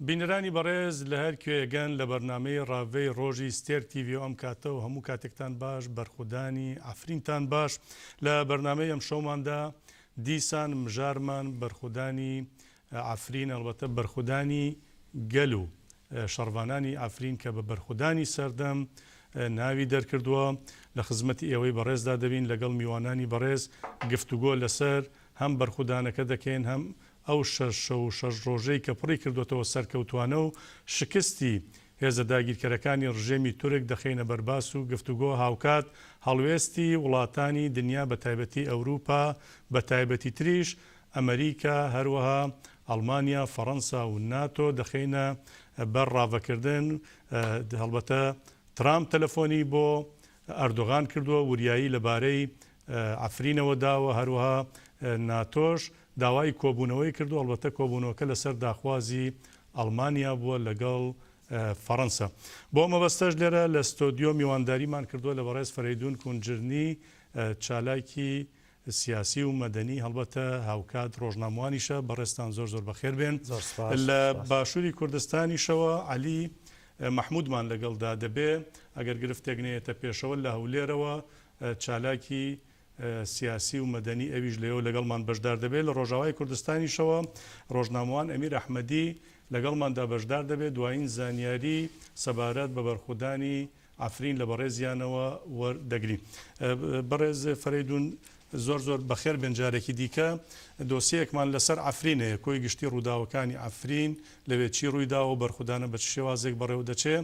بینەرانی بەڕێز لە هەر کوێیەگەن لە بەرنامەی ڕاڤەی ڕۆژی ستێرک تیڤی ئەم کاتە و هەموو کاتێکتان باش بەرخودانی عەفرینتان باش لە بەرنامەی ئەمشەوماندا دیسان مژارمان بەرخودانی عەفرین ئەڵبەتە بەرخودانی گەل و شەڕڤانانی عەفرین کە بە بەرخودانی سەردەم ناوی دەرکردووە لە خزمەتی ئێوەی بەڕێزدا دەبین لەگەڵ میوانانی بەڕێز گفتوگۆ لەسەر هەم بەرخودانەکە دەکەین هەم ئەو شەش شەو و شەش ڕۆژەی کە پڕی کردووەتەوە سەرکەوتوانە و شکستی هێزە داگیرکەرەکانی ڕژێمی تورک دەخەینە بەرباس و گفتوگۆ هاوکات هەڵوێستی وڵاتانی دنیا بەتایبەتی ئەوروپا بەتایبەتیتریش ئەمەریکا هەروەها ئەڵمانیا فەڕەنسا و ناتۆ دەخەینە بەر ڕاڤەکردن هەڵبەتە ترامپ تەلەفۆنی بۆ ئەردۆغان کردووە وریایی لەبارەی عەفرینەوە داوە، هەروەها ناتۆش داوای کۆبوونەوەی کردووە، ئەڵبەتە کۆبوونەوەکە لەسەر داخوازی ئەڵمانیا بووە لەگەڵ فەڕەنسا. بۆ مەبەستەش لێرە لە ستۆدیۆ میوانداریمان کردووە لە بەڕێز فەرەیدوون کونجرنی چالاکی سیاسی و مەدەنی هەڵبەتە هاوکات ڕۆژناموانیشە، بەڕێزتان زۆر زۆر بەخێر بێن. زۆر سپاس. لە باشووری کوردستانیشەوە عەلی مەحموودمان لەگەڵدا دەبێ ئەگەر گرفتێک نەیەتە پێشەوە لە هەولێرەوە چالاکی سیاسی و مەدەنی ئەویش لەوێوە لەگەڵمان بەشدار دەبێت، لە ڕۆژاوای کوردستانیشەوە ڕۆژنامەوان ئەمیر ئەحمەدی لەگەڵماندا بەشدار دەبێت، دوایین زانیاری سەبارەت بە بەرخودانی عەفرین لە بەڕێزیانەوە وەردەگرین. بەڕێز فەرەیدون زۆر زۆر بەخێر بێن جارێکی دیکە دۆسیەیەکمان لەسەر عەفرین هەیە، کۆی گشتی ڕووداوەکانی عەفرین، لەوێ چی ڕوویداوە و بەرخودانە بە چ شێوازێک بەڕێوە دەچێ،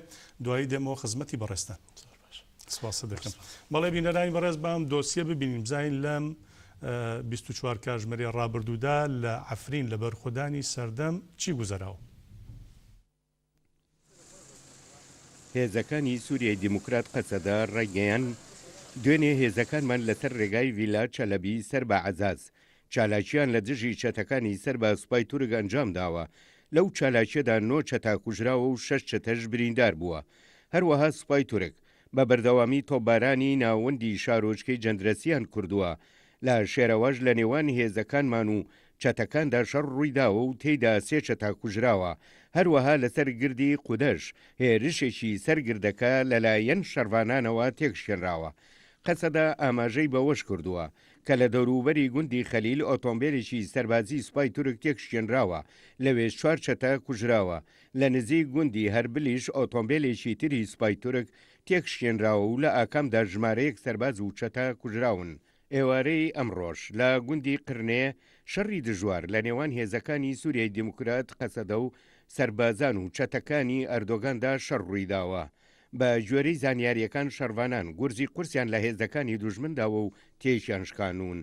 دوایی دێمەوە خزمەتی بەڕێزتان. سپاست دەکەم. بەڵێ بینەرانی بەڕێز با ئەم دۆسیە ببینین بزانین لەم 24 کاژمێری ڕابردوودا لە عەفرین لە بەرخودانی سەردەم چی گوزەراوە. هێزەکانی سوریای دیموکرات قەسەدە ڕایگەیاند، دوێنێ هێزەکانمان لەسەر رێگای ڤیلا چەلەبی سەر بە عەزاز چالاکییان لە دژی چەتەکانی سەر بە سوپای تورک ئەنجامداوە، لەو چالاکییەدا نۆ چەتە کوژراوە و شەش چەتەش بریندار بووە. هەروەها سوپای تورک بە بەردەوامی تۆپبارانی ناوەندی شارۆچکەی جەندرەسیان کردووە. لە شێرەواش لە نێوان هێزەکانمان و چەتەکاندا شەڕ ڕوویداوە و تێیدا سێ چەتە کوژراوە. هەروەها لەسەر گردی قودەش هێرشێکی سەر گردەکە لەلایەن شەڕڤانانەوە تێکشکێنراوە. قەسەدە ئاماژەی بەوەشکردووە، کە لە دەوروبەری گوندی خەلیل ئۆتۆمبێلێکی سەربازی سوپای تورک تێکشکێنراوە، لەوێش چوار چەتە کوژراوە. لە نزیک گوندی هەربلیش ئۆتۆمبێلێکی تری سوپای تورک تێکشکێنراوە و لە ئاکامدا ژمارەیەک سەرباز و چەتە کوژراون. ئێوارەی ئەمڕۆش لە گوندی قرنێ شەڕی دژوار لە نێوان هێزەکانی سوریای دیموکرات قەسەدە و سەربازان و چەتەکانی ئەردۆگاندا شەڕ ڕوویداوە. بە گوێرەی زانیارییەکان شەڕڤانان گورزی قورسیان لە هێزەکانی دوژمن داوە و تێکیان شکانوون.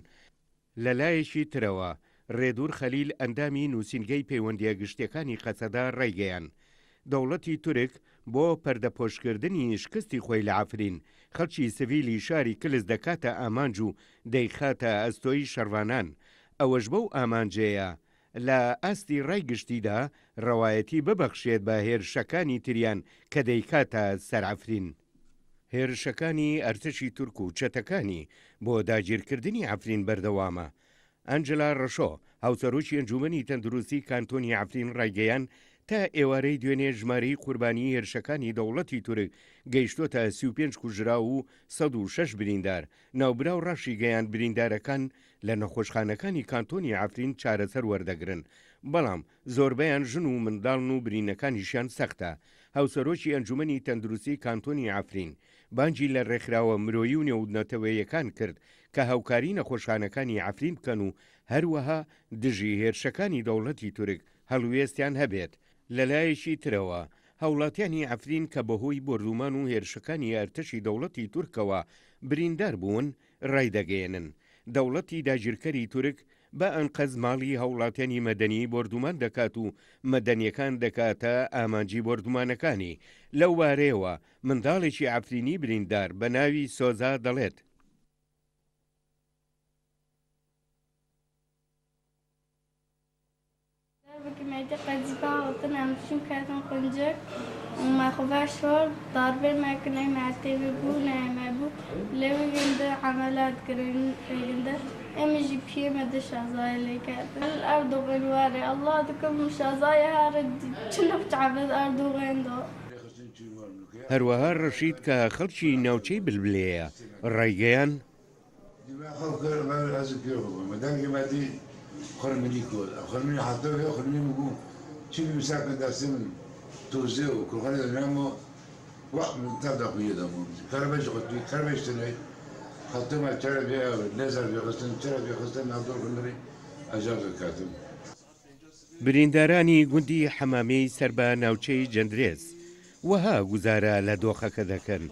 لە لایەکی ترەوە، رێدور خەلیل ئەندامی نووسینگەی پەیوەندییە گشتییەکانی قەسەدە رایگەیاند، دەوڵەتی تورک بۆ پەردەپۆشکردنی شکستی خۆی لە عەفرین، خەڵکی سڤیلی شاری کلس دەکاتە ئامانج و دەیخاتە ئەستۆی شەڕڤانان، ئەوەش بەو ئامانجەیە لە ئاستی رای گشتیدا رەوایەتی ببەخشێت بە هێرشەکانی تریان کە دەیکاتە سەر عەفرین. هێرشەکانی ئەرتەشی تورک و چەتەکانی بۆ داگیرکردنی عەفرین بەردەوامە. ئەنجلا ڕەشۆ، هاوسەرۆکی ئەنجوومەنی تەندروستی کانتۆنی عەفرین ڕایگەیاند، تا ئێوارەی دوێنێ ژمارەی قوربانیی هێرشەکانی دەوڵەتی تورک گەیشتۆتە 35 کوژراو و 106 بریندار. ناوبراو ڕاشیگەیاند بریندارەکان لە نەخۆشخانەکانی کانتۆنی عەفرین چارەسەر وەردەگرن، بەڵام زۆربەیان ژن و منداڵن و برینەکانیشیان سەختە. هاوسەرۆکی ئەنجومەنی تەندروستی کانتۆنی عەفرین بانگی لە رێکخراوە مرۆیی و نێونەتەوەیەکان کرد کە هاوکاری نەخۆشخانەکانی عەفرین بکەن و هەروەها دژی هێرشەکانی دەوڵەتی تورک هەڵوێستیان هەبێت. لەلایەکی ترەوە هاوڵاتیانی عەفرین کە بەهۆی بۆردومان و هێرشەکانی ئەرتەشی دەوڵەتی تورکەوە بریندار بوون رایدەگەیەنن دەوڵەتی داگیرکەری تورک بە ئەنقەست ماڵی هاوڵاتیانی مەدەنی بۆردومان دەکات و مەدەنیەکان دەکاتە ئامانجی بۆردومانەکانی، لەو بارەیەوە منداڵێکی عەفرینی بریندار بە ناوی سۆزا دەڵێت. هەروەها ڕەشید کە خەڵکی ناوچەی بلبلێیە ڕایگەیاند، بریندارانی گوندی حەمامێی سەر بە ناوچەی جەندرێس وەها گوزارە لە دۆخەکە دەکەن.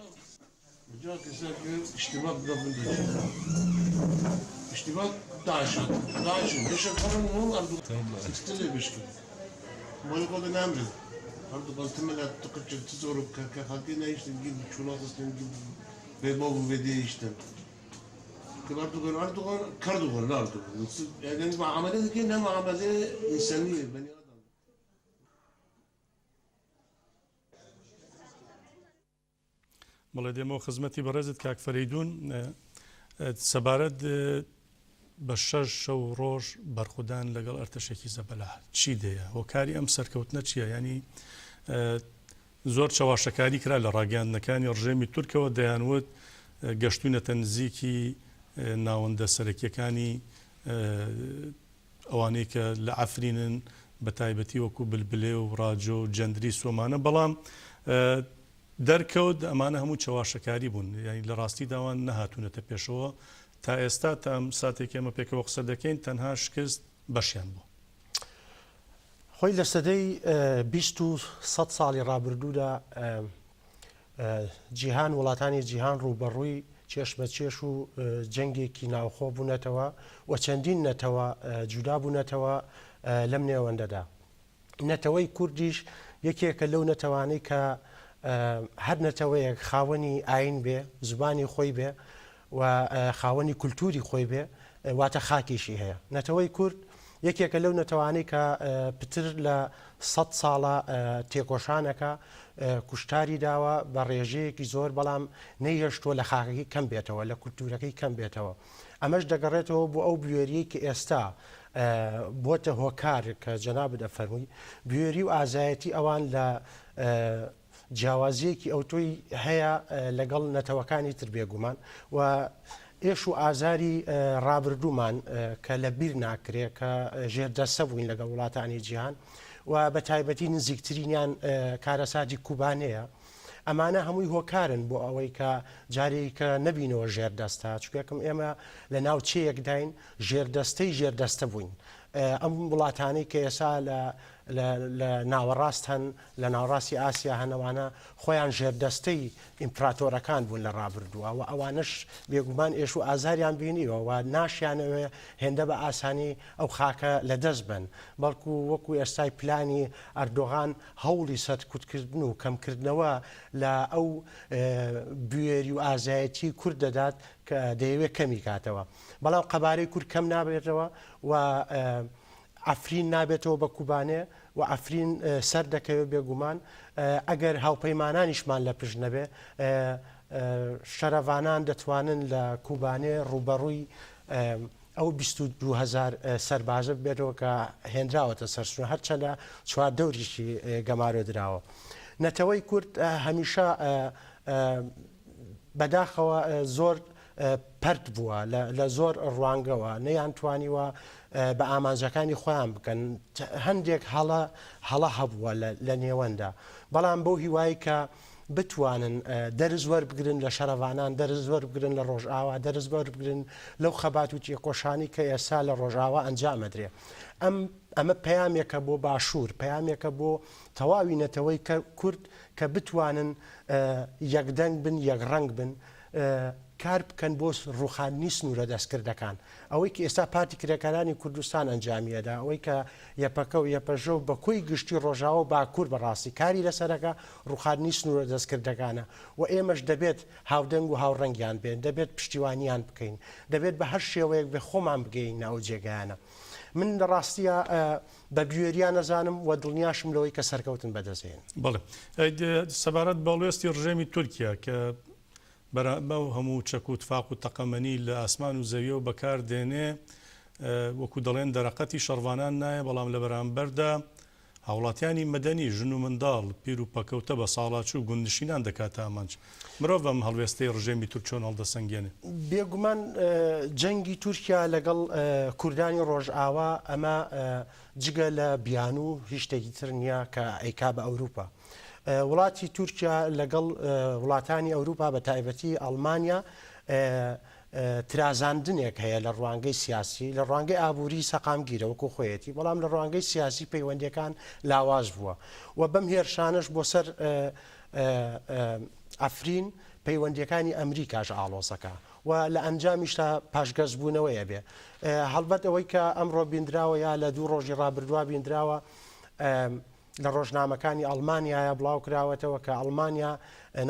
بەڵێ دێمەوە خزمەتی بەڕێزت کاک فەرەیدوون سەبارەت بە شەش شەو ڕۆژ بەرخودان لەگەڵ ئەرتەشێکی زەبەلاح چی دەیە هۆکاری ئەم سەرکەوتنە چییە ینی زۆر چەواشەکاری کرا لە ڕاگەیاندنەکانی ڕژێمی تورکەوە دەیانوت گەشتوینەتە نزیکی ناوەندە سەرەکیەکانی ئەوانەی کە لە عەفرینن بە تایبەتی وەکو بلبلێ و ڕاجۆ و جەندریس و ئەمانە بەڵام دەرکەوت ئەمانە هەموو چەواشەکاری بوون یانی لە ڕاستیدا ئەوان نەهاتوونەتە پێشەوە تا ئێستا تا ئەم ساتێک ئێمە پێکەوە قسە دەکەین تەنها شکست بەشیان بوو. خۆی لە سەدەی 20 و سەد ساڵی ڕابردوودا جیهان وڵاتانی جیهان ڕووبەڕووی کێشمەکێش و جەنگێکی ناوخۆ بوونەتەوە و چەندین نەتەوە جودا بوونەتەوە لەم نێوەندەدا. نەتەوەی کوردیش یەکێکە لەو نەتەوانەی کە هەر نەتەوەیەک خاوەنی ئاین بێ، زبانی خۆی بێ و خاوەنی کولتووری خۆی بێ، واتە خاکیشی هەیە. نەتەوەی کورد یەکێکە لەو نەتەوانەی کە پتر لە سەد ساڵە تێکۆشانەکە، کوشتاری داوە بە ڕێژەیەکی زۆر، بەڵام نەیهێشتووە لە خاکەکەی کەم بێتەوە، لە کولتوورەکەی کەم بێتەوە. ئەمەش دەگەڕێتەوە بۆ ئەو بوێرییەی کە ئێستا بۆتە هۆکار کە جەنابت ئەفەرمووی بوێری و ئازایەتی ئەوان لە جیاوازییەکی ئەوتۆی هەیە لەگەڵ نەتەوەکانی تر بێگومان و ئێش و ئازاری ڕابردوومان کە لە بیر ناکرێ کە ژێردەستە بووین لەگەڵ وڵاتانی جیهان و بە تایبەتی نزیکترینیان کارەساتی کوبانەیە ئەمانە هەمووی هۆکارن بۆ ئەوەی کە جارێکە نەبینەوە ژێردەستە چکێکم ئێمە لە ناوچەیەکداین ژێردەستەی ژێردەستە بووین ئەم وڵاتانەی کە ئێسا لە لە ناوەڕاست هەن، لە ناوەڕاستی ئاسیا هەن، ئەوانە خۆیان ژێردەستەی ئیمپراتۆرەکان بوون لە ڕابردووە و ئەوانەش بێگومان ئێش و ئازاریان بینیوە و ناشیانەوێ هێندە بە ئاسانی ئەو خاکە لە دەست بەن، بەڵکو وەکو ئێستای پلانی ئەردۆغان هەوڵی سەرکوتکردن و کەمکردنەوە لە ئەو بوێری و ئازایەتیی کورد دەدات کە دەیەوێ کەمی کاتەوە. بەڵام قەبارەی کورد کەم نابێتەوە و عەفرین نابێتەوە بە کوبانێ و عەفرین سەر دەکەوێت بێگومان ئەگەر هاوپەیمانانیشمان لە پشت نەبێ شەرەڤانان دەتوانن لە کوبانێ ڕووبەڕووی ئەو 22 هەزار سەربازە ببێتەوە کە هێنراوەتە سەر سنوور هەرچەندە چواردەوریشی گەمارۆ دراوە. نەتەوەی کورد هەمیشە بەداخەوە زۆر پەرت بووە لە زۆر ڕوانگەوە نەیانتوانیوە بە ئامانجەکانی خۆیان بکەن هەندێک هەڵە هەڵە هەبووە لە نێوەندە بەڵام بەو هیوای کە بتوانن دەرز وەربگرن لە شەرەڤانان دەرز وەربگرن لە ڕۆژئاوا دەرز وەربگرن لەو خەبات و تێکۆشانی کە ئێستا لە ڕۆژئاوا ئەنجامەدرێ ئەم ئەمە پەیامێکە بۆ باشوور پەیامێکە بۆ تەواوی نەتەوەی کە کورد کە بتوانن یەکدەنگ بن یەکڕەنگ بن کار بکەن بۆ ڕووخاندنی سنوورە دەستکردەکان. ئەوەی کە ئێستا پارتی کرێکارانی کوردستان ئەنجامی ئەدا، ئەوەی کە یەپەکە و یەپەژە و بە کۆی گشتی ڕۆژاوا و باکوور بە ڕاستی کاری لەسەرەکە، ڕووخاندنی سنوورە دەستکردەکانە و ئێمەش دەبێت هاودەنگ و هاوڕەنگیان بێن، دەبێت پشتیوانیان بکەین، دەبێت بە هەر شێوەیەک بێ خۆمان بگەیەنینە ئەو جێگایانە. من لە ڕاستیا بە بوێریان ئەزانم و دڵنیاشم لەوەی کە سەرکەوتن بەدەست دێنن. بەڵێ سەبارەت بە هەڵوێستی ڕژێمی تورکیا کە بەو هەموو چەک و تفاق و تەقەمەنی لە ئاسمان و زەویەوە بەکار دێنێ وەکو دەڵێن دەرەقەتی شەڕڤانان نایە بەڵام لە بەرامبەردا هاوڵاتیانی مەدەنی، ژن و منداڵ، پیر و پەکەوتە، بەساڵاچوو و گوندنشینان دەکاتە ئامانج. مرۆڤ ئەم هەڵوێستەی ڕژێمی تورک چۆن هەڵدەسەنگێنێ؟ بێگومان جەنگی تورکیا لەگەڵ کوردانی ڕۆژئاوا ئەمە جگە لە بیانوو هیچ شتێکی تر نییە کە ئەیکا بە ئەوروپا. وڵاتی تورکیا لەگەڵ وڵاتانی ئەوروپا بە تایبەتی ئەڵمانیا ترازاندنێک هەیە لە ڕوانگەی سیاسی، لە ڕوانگەی ئابووری سەقامگیرە وەکو خۆیەتی، بەڵام لە ڕوانگەی سیاسی پەیوەندییەکان لاواز بووە و بەم هێرشانەش بۆ سەر عەفرین پەیوەندییەکانی ئەمریکاش ئاڵۆزەکا و لە ئەنجامیشدا پاشگەزبوونەوەی ئەبێ. هەڵبەت ئەوەی کە ئەمڕۆ بیندراوە یا لە دوو ڕۆژی ڕابردووا بیندراوە، لە ڕۆژنامەکانی ئەڵمانیایا بڵاوکراوەتەوە کە ئەڵمانیا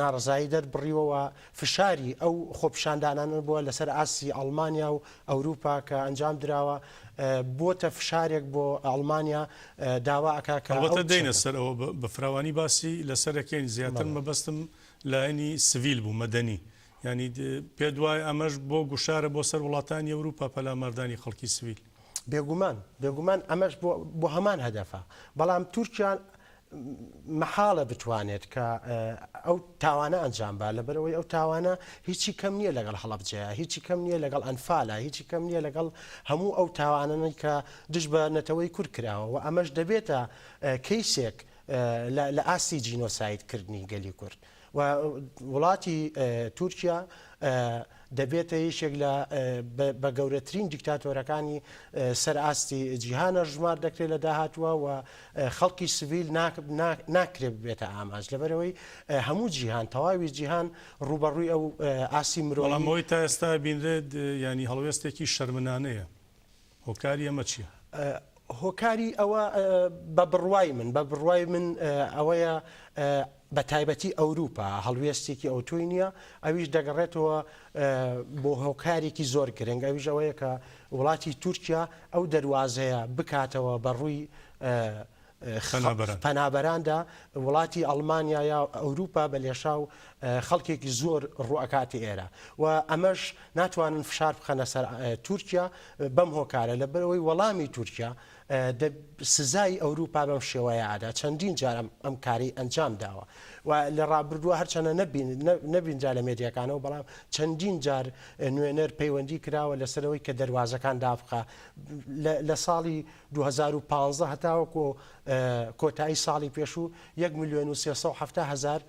ناڕەزایی دەربڕیوە و فشاری ئەو خۆپیشاندانانە بووە لەسەر ئاستی ئەڵمانیا و ئەوروپا کە ئەنجام دراوە بۆتە فشارێک بۆ ئەڵمانیا داوا ئەکا کە ئەڵبەتە دێینە سەر ئەوە بە فراوانی باسی لەسەر ئەکەین زیاتر مەبەستم لایەنی سڤیل بوو مەدەنی یانی پێت وایە ئەمەش بۆ گوشارە بۆ سەر وڵاتانی ئەوروپا پەلاماردانی خەڵکی سڤیل؟ بێگومان بێگومان ئەمەش بۆ بۆ هەمان هەدەفە بەڵام تورکیا مەحاڵە بتوانێت کە ئەو تاوانە ئەنجام با لەبەرئەوەی ئەو تاوانە هیچی کەم نییە لەگەڵ هەڵەبجەیە هیچی کەم نییە لەگەڵ ئەنفالە هیچی کەم نییە لەگەڵ هەموو ئەو تاوانانەی کە دژ بە نەتەوەی کورد کراوە و ئەمەش دەبێتە کەیسێک لە ئاستی جینۆساید کردنی گەلی کورد. و وڵاتی تورکیا دەبێتە یەکێک لە بە گەورەترین دیکتاتۆرەکانی سەر ئاستی جیهان ئەژمار دەکرێت لە داهاتووە و خەڵکی سڤیل ناکرێت ببێتە ئامانج لەبەرئەوەی هەموو جیهان تەواوی جیهان ڕووبەڕووی ئەو ئاستی مرۆیی بەڵام ئەوەی تا ئێستا بینرێت یانی هەڵوێستێکی شەرمنانەیە. هۆکاری ئەمە چییە؟ هۆکاری ئەوە بە بڕوای من بە بڕوای من ئەوەیە بە تایبەتی ئەوروپا هەڵوێستێکی ئەوتۆی نییە ئەویش دەگەڕێتەوە بۆ هۆکارێکی زۆر گرنگ ئەویش ئەوەیە کە وڵاتی تورکیا ئەو دەروازەیە بکاتەوە بە ڕووی پەنابەراندا وڵاتی ئەڵمانیا یا ئەوروپا بە لێشاو خەڵکێکی زۆر ڕووئەکاتە ئێرە و ئەمەش ناتوانن فشار بخەنە سەر تورکیا بەم هۆکارە لەبەرئەوەی وەڵامی تورکیا سزای ئەوروپا بەم شێوەیە ئەدا چەندین جار ئەم کارەی ئەنجام داوە و لە ڕابردووە هەرچەنە نەبینرا لە مێدیاکانەوە بەڵام چەندین جار نوێنەر پەیوەندی کراوە لەسەرەوەی کە دەروازەکان دابخا لە ساڵی 2015 هەتاوەکو کۆتایی ساڵی پێشوو 1 ملیۆن و 370 هەزار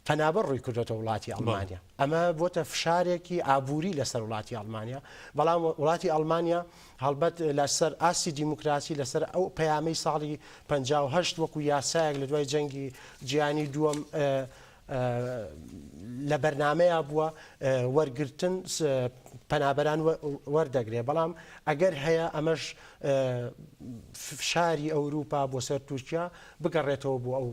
پەنابەر ڕووی کردۆتە وڵاتی ئەڵمانیا. ئەمە بۆتە فشارێکی ئابووری لەسەر وڵاتی ئەڵمانیا، بەڵام وڵاتی ئەڵمانیا هەڵبەت لەسەر ئاستی دیموکراسی لەسەر ئەو پەیامەی ساڵی 58 وەکو یاسایەک لە دوای جەنگی جیهانی دووەم لە بەرنامەیا بووە وەرگرتن پەنابەران وەردەگرێ بەڵام ئەگەر هەیە ئەمەش فشاری ئەوروپا بۆ سەر تورکیا بگەڕێتەوە بۆ ئەو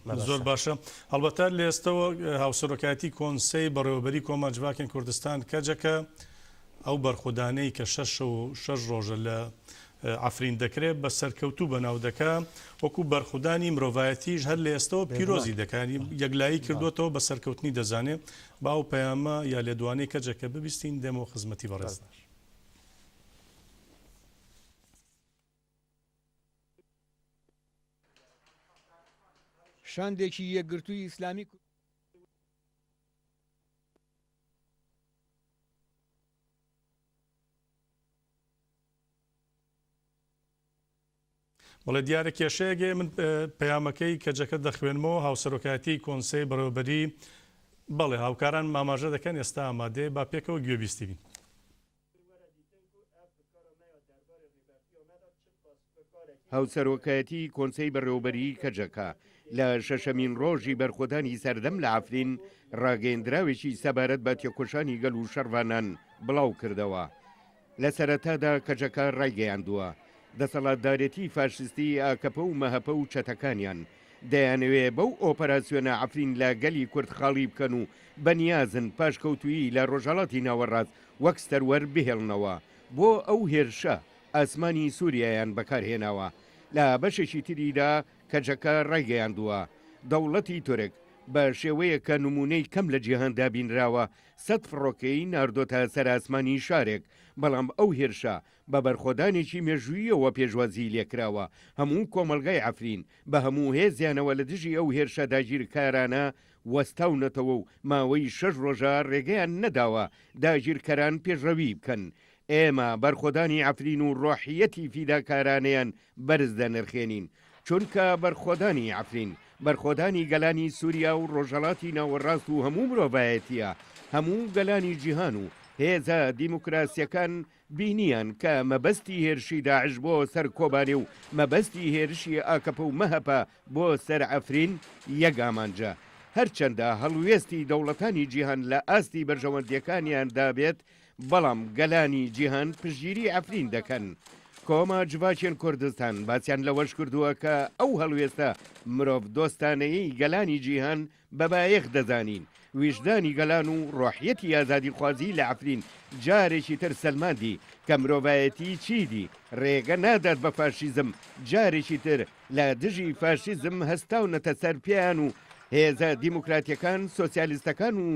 مەبەستە. زۆر باشە. هەڵبەتە لە ئێستەوە هاوسەرۆکایەتی کۆنسەی بەڕێوەبەری کۆما جڤاکێن کوردستان، کەجەکە، ئەو بەرخودانەی کە شەش شەو و شەش ڕۆژە لە عەفرین دەکرێت بە سەرکەوتوو بەناو دەکا، وەکو بەرخودانی مرۆڤایەتیش هەر لە ئێستەوە پیرۆزی دەکا، یانی یەکلایی کردووەتەوە بە سەرکەوتنی دەزانێ. با ئەو پەیامە یا لێدوانەی کەجەکە ببیستین، دێمەوە خزمەتی بەڕێزتان. شاندێکی یەکگرتووی ئیسلامی بەڵێ دیارە کێشەیەک هەیە من پەیامەکەی کەجەکە دەخوێنمەوە هاوسەرۆکایەتی کۆنسەی بەڕێوەبەری بەڵێ هاوکاران ئاماژە دەکەن ئێستا ئامادەیە با پێکەوە گوێبیستی بین. هاوسەرۆکایەتی کۆنسەی بەڕێوەبەریی کەجەکە لە شەشەمین ڕۆژی بەرخۆدانی سەردەم لە عەفرین ڕاگەیەندراوێکی سەبارەت بە تێکۆشانی گەل و شەڕڤانان بڵاوکردەوە. لە سەرەتادا کەجەکە ڕایگەیاندووە، دەسەڵاتدارێتی فاشیستی ئاکەپە و مەهەپە و چەتەکانیان دەیانەوێ بەو ئۆپەراسیۆنە عەفرین لە گەلی کورد خاڵی بکەن و بەنیازن پاشکەوتوویی لە ڕۆژهەڵاتی ناوەڕاست وەک سەروەر بهێڵنەوە بۆ ئەو هێرشە. ئاسمانی سوریایان بەکارهێناوە. لە بەشێکی تریدا کەجەکە ڕایگەیاندووە، دەوڵەتی تورک بە شێوەیەک کە نموونەی کەم لە جیهاندا بینراوە، سەت فڕۆکەی ناردۆتە سەر ئاسمانی شارێک، بەڵام ئەو هێرشە بە بەرخۆدانێکی مێژووییەوە پێشوازیی لێکراوە، هەموو کۆمەڵگای عەفرین بە هەموو هێزیانەوە لە دژی ئەو هێرشە داگیرکارانە وەستاونەتەوە و ماوەی شەش ڕۆژە ڕێگەیان نەداوە داگیرکەران پێشڕەوی بکەن. ئێمە بەرخۆدانی عەفرین و ڕۆحیەتی فیداکارانەیان بەرز دەنرخێنین، چونکە بەرخۆدانی عەفرین بەرخۆدانی گەلانی سوریا و ڕۆژهەڵاتی ناوەڕاست و هەموو مرۆڤایەتییە، هەموو گەلانی جیهان و هێزە دیموکراسییەکان بینیان کە مەبەستی هێرشی داعش بۆ سەر کۆبانێ و مەبەستی هێرشی ئاکەپە و مەهەپە بۆ سەر عەفرین یەک ئامانجە. هەرچەندە هەڵوێستی دەوڵەتانی جیهان لە ئاستی بەرژەوەندییەکانیاندا بێت، بەڵام گەلانی جیهان پشتگیری عەفرین دەکەن. کۆما جڤاکێن کوردستان باسیان لەوەش کردووە کە ئەو هەڵوێستە مرۆڤدۆستانەیەی گەلانی جیهان بە بایەخ دەزانین، ویژدانی گەلان و ڕۆحیەتی ئازادیخوازی لە عەفرین جارێکی تر سەلماندی کە مرۆڤایەتی چیدی ڕێگە نادات بە فاشیزم جارێکی تر لە دژی فاشیزم هەستاونەتە سەر پێیان و هێزە دیموکراتیەکان، سۆسیالیستەکان و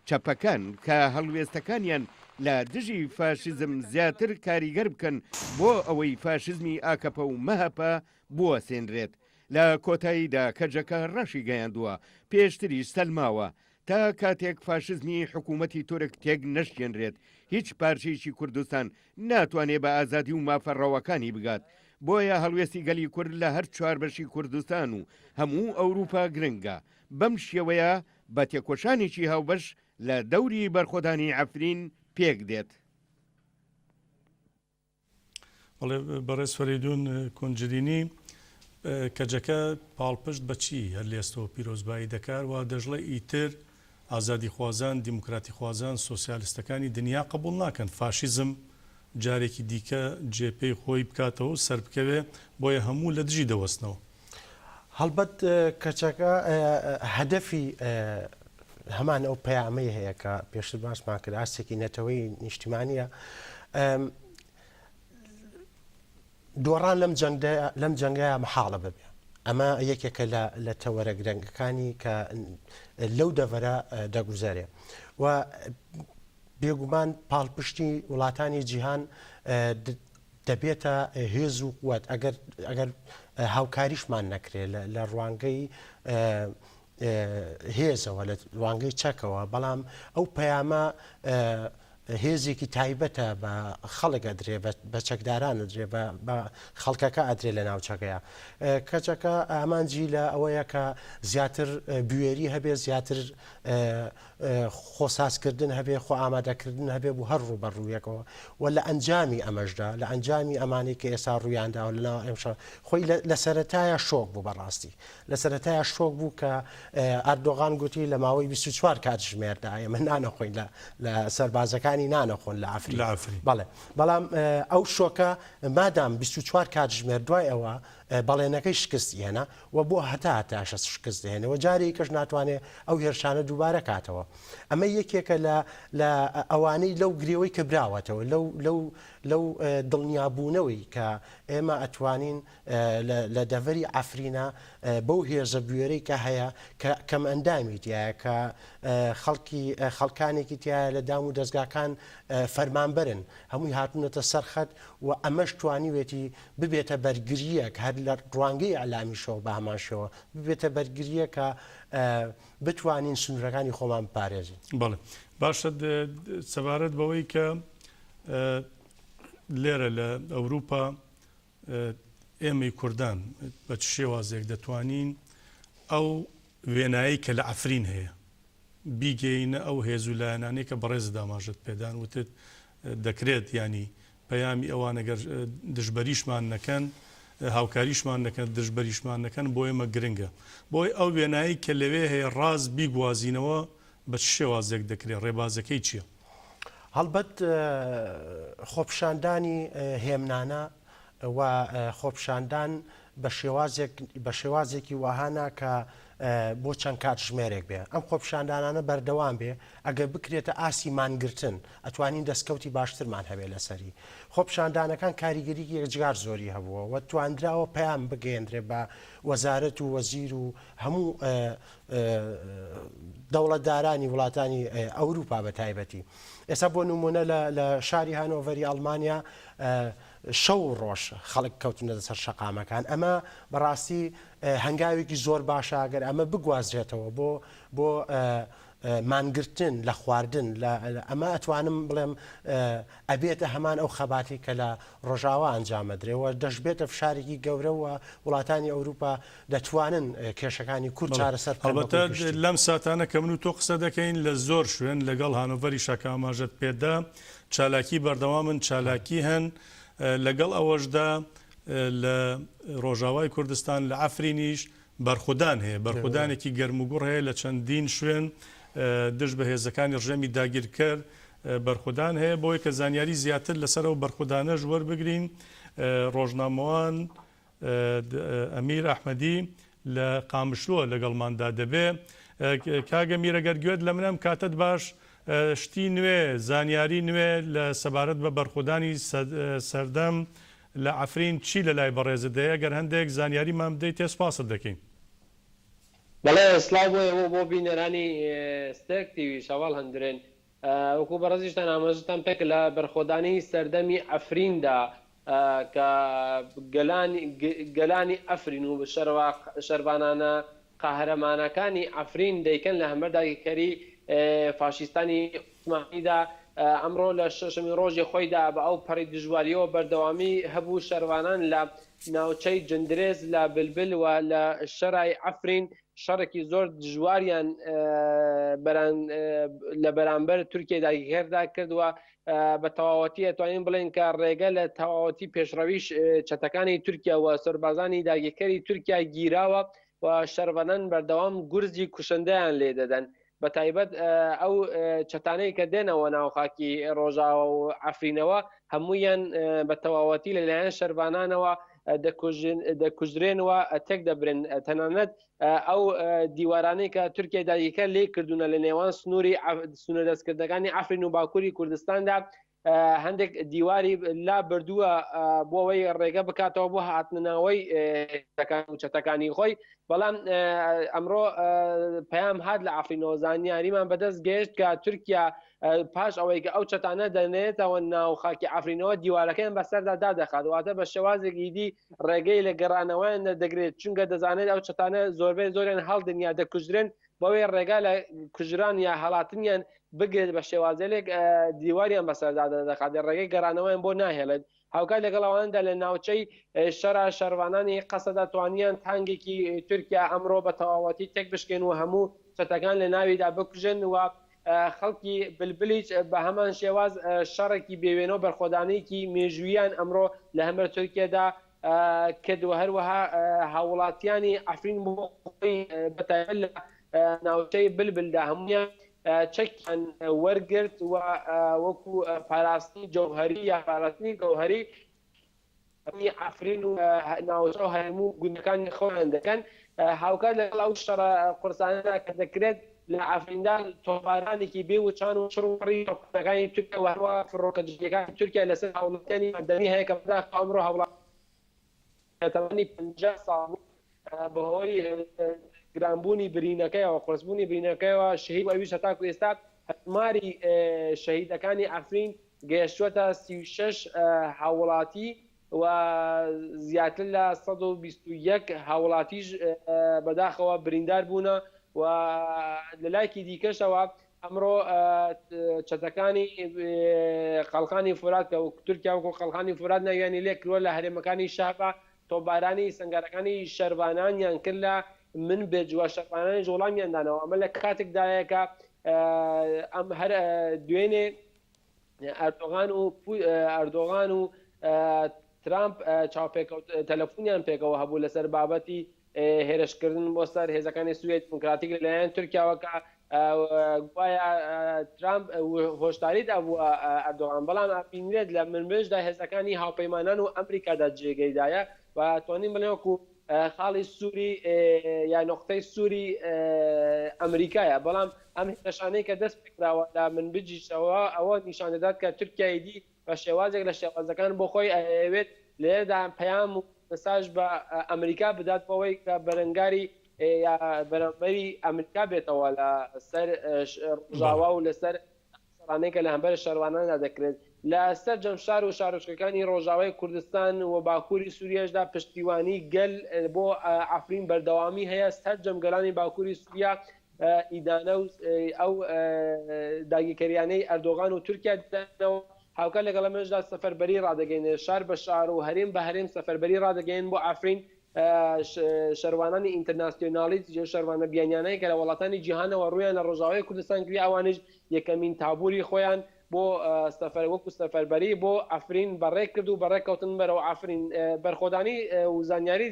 چەپەکان کە هەڵوێستەکانیان لە دژی فاشیزم زیاتر کاریگەر بکەن بۆ ئەوەی فاشیزمی ئاکەپە و مەهەپە بوەسێنرێت. لە کۆتاییدا کەجەکە ڕاشیگەیاندووە، پێشتریش سەلماوە، تا کاتێک فاشیزمی حکوومەتی تورک تێک نەشکێنرێت، هیچ پارچەیەکی کوردستان ناتوانێ بە ئازادی و مافە ڕەواکانی بگات. بۆیە هەڵوێستی گەلی کورد لە هەر چوار بەشی کوردستان و هەموو ئەوروپا گرنگە. بەم شێوەیە بە تێکۆشانێکی هاوبەش لە دەوری بەرخۆدانی عەفرین پێک دێت. بەڵێ بەڕێز فەرەیدوون کونجرینی، کەجەکە پاڵپشت بە چی هەر لێستەوە پیرۆزبایی دەکار و دەشڵێ ئیتر ئازادیخوازان، دیموکراتیخوازان، سۆسیالستەکانی دنیا قبوڵ ناکەن فاشیزم جارێکی دیکە جێ پێی خۆی بکاتەوە و سەربکەوێ، بۆیە هەموو لە دژی دەوەستنەوە. هەڵبەت کەچەکە هەدەفی هەمان ئەو پەیامەی هەیە کە پێشتر باسمان کرد ئاستێکی نەتەوەی نیشتیمانیە دۆڕان لەم لەم جەنگەیە مەحاڵە ببێ ئەمە یەکێکە لە لە تەوەرە گرنگەکانی کە لەو دەڤەرە دەگوزارێ و بێگومان پاڵپشتی وڵاتانی جیهان دەبێتە هێز و قوت ئەگەر ئەگەر هاوکاریشمان نەکرێت لە ڕوانگەی هێزەوە لە ڕوانگەی چەکەوە بەڵام ئەو پەیامە هێزێکی تایبەتە بە خەڵک ئەدرێ بە چەکداران ئەدرێ بە خەڵکەکە ئەدرێ لە ناوچەکەیە کەچەکە ئامانجی لە ئەوەیە کە زیاتر بوێری هەبێ زیاتر خۆسازکردن هەبێ، خۆئامادەکردن هەبێ بۆ هەر ڕووبەڕوویەکەوە و لە ئەنجامی ئەمەشدا، لە ئەنجامی ئەمانەی کە ئێستا ڕوویانداوە لە ناو ئەم شەڕ، خۆی لە سەرەتایا شۆک بوو بەڕاستی. لە سەرەتایا شۆک بوو کە ئەردۆغان گوتی لە ماوەی 24 کاتژمێردا ئێمە نانەخۆین لە لە سەربازەکانی نانەخۆن لە عەفرین. لە عەفرین. بەڵێ. بەڵام ئەو شۆکە مادام 24 کاتژمێر دوای ئەوە بەڵێنەکەی شکستی هێنا و بۆ هەتا هەتاشە شکست دەهێنێ و جارێکیکەش ناتوانێ ئەو هێرشانە دووبارە کاتەوە. ئەمە یەکێکە لە لە ئەوانەی لەو گرێوەی کە براوەتەوە، لەو لەو لەو دڵنیابوونەوەی کە ئێمە ئەتوانین لە لە دەڤەری عەفرینە بەو هێزە بوێرەی کە هەیە کە کەمئەندامی تیایە کە خەڵکی خەڵکانێکی تیایە لە دام و دەزگاکان فەرمانبەرن هەمووی هاتوونەتە سەر خەت و ئەمەش توانیوێتی ببێتە بەرگرییەک هەر لە ڕوانگەی ئیعلامیشەوە بە هەمان شێوە ببێتە بەرگرییەک کە بتوانین سنوورەکانی خۆمان بپارێزین. بەڵێ باشە سەبارەت بەوەی کە لێرە لە ئەوروپا ئێمەی کوردان بە چ شێوازێک دەتوانین ئەو وێنایەی کە لە عەفرین هەیە بیگەینە ئەو هێز و لایەنانەی کە بەڕێزت ئاماژەت پێدان وتت دەکرێت یانی پەیامی ئەوان ئەگەر دژبەریشمان نەکەن هاوکاریشمان نەکەن دژبەریشمان نەکەن بۆ ئێمە گرنگە بۆی ئەو وێنایەی کە لەوێ هەیە ڕاست بیگوازینەوە بە چ شێوازێک دەکرێت ڕێبازەکەی چییە؟ هەڵبەت خۆپیشاندانی هێمنانە و خۆپیشاندان. بە شێوازێک بە شێوازێکی وەها نا کە بۆ چەند کاتژمێرێک بێ ئەم خۆپیشاندانانە بەردەوام بێ ئەگەر بکرێتە ئاستی مانگرتن ئەتوانین دەستکەوتی باشترمان هەبێ لەسەری خۆپیشاندانەکان کاریگەریی یەکجگار زۆری هەبووە و توانراوە پەیام بگەیەندرێ بە وەزارەت و وەزیر و هەموو دەوڵەتدارانی وڵاتانی ئەوروپا بە تایبەتی ئێستا بۆ نمونە لە شاری هانۆڤەری ئەڵمانیا شەو و ڕۆژ خەڵک کەوتنەتە سەر شەقامەکان ئەمە بەڕاستی هەنگاوێکی زۆر باشە گەر ئەمە بگوازرێتەوە بۆ بۆ مانگرتن لە خواردن لە ئەمە ئەتوانم بڵێم ئەبێتە هەمان ئەو خەباتی کە لە ڕۆژاوا ئەنجامەدرێ و دەشبێتە فشارێکی گەورە و وڵاتانی ئەوروپا دەتوانن کێشەکانی کورد چارەسەر بکەن بە کۆی هەڵبەتە گشتی. لەم ساتانە کە من و تۆ قسە دەکەین لە زۆر شوێن لەگەڵ هانۆڤەریشا کە ئاماژەت پێدا چالاکی بەردەوامن، چالاکی هەن، لەگەڵ ئەوەشدا لە ڕۆژاوای کوردستان لە عەفرینیش بەرخودان هەیە، بەرخودانێکی گەرموگوڕ هەیە لە چەندین شوێن دژ بە هێزەکانی ڕژێمی داگیرکەر بەرخودان هەیە، بۆی کە زانیاری زیاتر لەسەر ئەو بەرخودانەش وەربگرین ڕۆژنامەوان ئەمیر ئەحمەدی لە قامشلۆ لەگەڵماندا دەبێ. کاک ئەمیر ئەگەر گوێت لە منە ئەم کاتەت باش، شتی نوێ، زانیاری نوێ لە سەبارەت بە بەرخودانی سەردەم لە عەفرین چی لە لای بەڕێزت هەیە؟ گەر هەندێک زانیاریمان بدەیتێ سوپاست دەکەین. بەڵێ سڵاو بۆ ئێوە و بۆ بینەرانی ستێرک تیویش هەواڵ هەندرێن. وەکو بەڕێزیشتان ئاماژەتان پێکرد لە بەرخۆدانی سەردەمی عەفریندا کە گەلانی گەلانی عەفرین و شەرڤانانە قەهرەمانەکانی عەفرین دەیکەن لە هەمبەر داگیرکەری فاشیستانی عوسمانیدا ئەمڕۆ لە شەشەمین ڕۆژی خۆیدا بە ئەو پەڕی دژواریەوە بەردەوامی هەبوو شەرڤانان لە ناوچەی جندرێس لە بلبل و لە شەرای عەفرین شەڕێکی زۆر دژواریان لە بەرامبەر تورکیای داگیرکەردا کرد و بە تەواوەتی ئەتوانین بڵێن کە ڕێگە لە تەواوەتی پێشڕەویش چەتەکانی تورکیا و سەربازانی داگیرکەری تورکیا گیراوە و شەرڤانان بەردەوام گورزی کوشندەیان لێ دەدەن بە تایبەت ئەو چەتانەی کە دێنەوە ناو خاکی ڕۆژاوە و عەفرینەوە هەمویان بە تەواوەتی لەلایەن شەرڤانانەوە دەکوژرێن و تێک دەبرن تەنانەت ئەو دیوارانەی کە تورکیا داگیرکەر لێ کردوونە لە نێوان سنووری سنوورە دەستکردەکانی عەفرین و باکووری کوردستاندا هەندێک دیواری لا بردووە بۆ ئەوەی ڕێگە بکاتەوە بۆ هاتنەوەی و چەتەکانی خۆی بەڵام ئەمڕۆ پەیام هات لە عەفرینەوە زانیاریمان بەدەست گەیشت کە تورکیا پاش ئەوەی کە ئەو چەتانە دەنێتەوە ناو خاکی عەفرینەوە دیوارەکەیان بەسەردا دادەخات واتە بە شێوازێکی دی ڕێگەی لە گەڕانەوەیان دەگرێت چونکە دەزانێت ئەو چەتانە زۆربەی زۆریان هەڵدن یا دەکوژرێن بەوەی ڕێگا لە کوژران یا هەڵاتنیان بگرێت بە شێوازێک دیواریان بەسەردا دەخات ڕێگەی گەڕانەوەیان بۆ ناهێڵێت هاوکات لەگەڵ ئەواندا لە ناوچەی شەرا شەڕڤانانی قەسەدە توانیان تانگێکی تورکیا ئەمڕۆ بە تەواوەتی تێکبشکێن و هەموو چەتەکان لە ناویدا بکوژن و خەڵکی بلبلیش بە هەمان شێواز شەڕێکی بێوێنە و بەرخۆدانێکی مێژووییان ئەمڕۆ لە هەمبەر تورکیەدا کرد و هەروەها هاووڵاتیانی عەفرین بۆ خۆی بە تایبەت لە ناوچەی بلبلدا هەموویان چەکیان وەرگرت و وەکو پاراستنی جەوهەری یا پاراستنی گەوهەری عەفرین و ناوچە و هەرێم و گوندەکانی خۆیان دەکەن. هاوکات لەگەڵ ئەو شەڕە قورسانەدا کە دەکرێت لە عەفریندا تۆپبارانێکی بێ وچان و چڕ و پڕی تۆپخانەکانی تورکیا و هەروەها فڕۆکە جەنگییەکانی تورکیا لەسەر هاوڵاتیانی مەدەنی هەیە کە بەداخەوە ئەمڕۆ هاوڵاتییەک لە تەمەنی 50 ساڵ بوو بەهۆی گرانبوونی برینەکەیەوە، قورسبوونی برینەکەیەوە شەهید بوو، ئەویش هەتاکو ئێستا هەژماری شەهیدەکانی عەفرین گەیشتووەتە 36 هاووڵاتی و زیاتر لە 121 هاووڵاتیش بەداخەوە بریندار بوونە و لە لایەکی دیکەشەوە ئەمڕۆ چەتەکانی قەڵخانی فورات کە تورکیا وەکو قەڵخانی فورات ناویانی لێکردووە لە هەرێمەکانی شەهبا تۆپبارانی سەنگەرەکانی شەرڤانانیان کرد لە منبج و شەرڤانانیش وڵامیان دانەوە، ئەمە لە کاتێکدایە کە ئەم هەر دوێنێ ئەردۆغان و ئەردۆغان و ترامپ چاوپێکەوت تەلەفونیان پێکەوە هەبوو لەسەر بابەتی هێرشکردن بۆ سەر هێزەکانی سوریای دیموکراتیک لەلایەن تورکیاوە کە گوایە ترامپ هۆشداری دابووە ئەردۆغان، بەڵام ئەبینرێت لە منبجدا هێزەکانی هاوپەیمانان و ئەمریکادا جێگەیدایە و توانین بڵێن وەکو خاڵی سووری یا نوقتەی سووری ئەمریکایە، بەڵام ئەم هێرشانەی کە دەست پێکراوە لە منبجیشەوە ئەوە نیشان دەدات کە تورکیا ئیدی بە شێوازێک لە شێوازەکان بۆ خۆی ئەیەوێت لێرەدا پەیام و مساژ بە ئەمریکا بدات بۆ ئەوەی کە بەرەنگاری یا بەرامبەری ئەمریکا بێتەوە لە سەر ڕۆژاوا و لەسەر شەڕانەی کە لە هەمبەر شەرواناندا دەکرێت لە سەرجەم شار و شارۆچکەکانی ڕۆژاوای کوردستان و باکووری سووریەشدا پشتیوانی گەل بۆ عەفرین بەردەوامی هەیە سەرجەم گەلانی باکووری سووریا ئیدانە و ئەو داگیرکەریانەی ئەردۆغان و تورکیا دەدەنەوە، هاوکات لەگەڵ ئەمەشدا سەفەربەری ڕادەگەینێت، شار بە شار و هەرێم بە هەرێم سەفەربەری ڕادەگەیەن بۆ عەفرین، شەروانانی ئینتەرناسیۆنالیست و شەروانە بیانیانەی کە لە وڵاتانی جیهانەوە ڕوویان لە ڕۆژاوای کوردستان کردی ئەوانیش یەکەمین تابووری خۆیان بۆ سەفەر وەکو سەفەربەری بۆ عەفرین بەڕێ کرد و بەڕێکەوتن بەرەو عەفرین بەرخۆدانی و زانیاری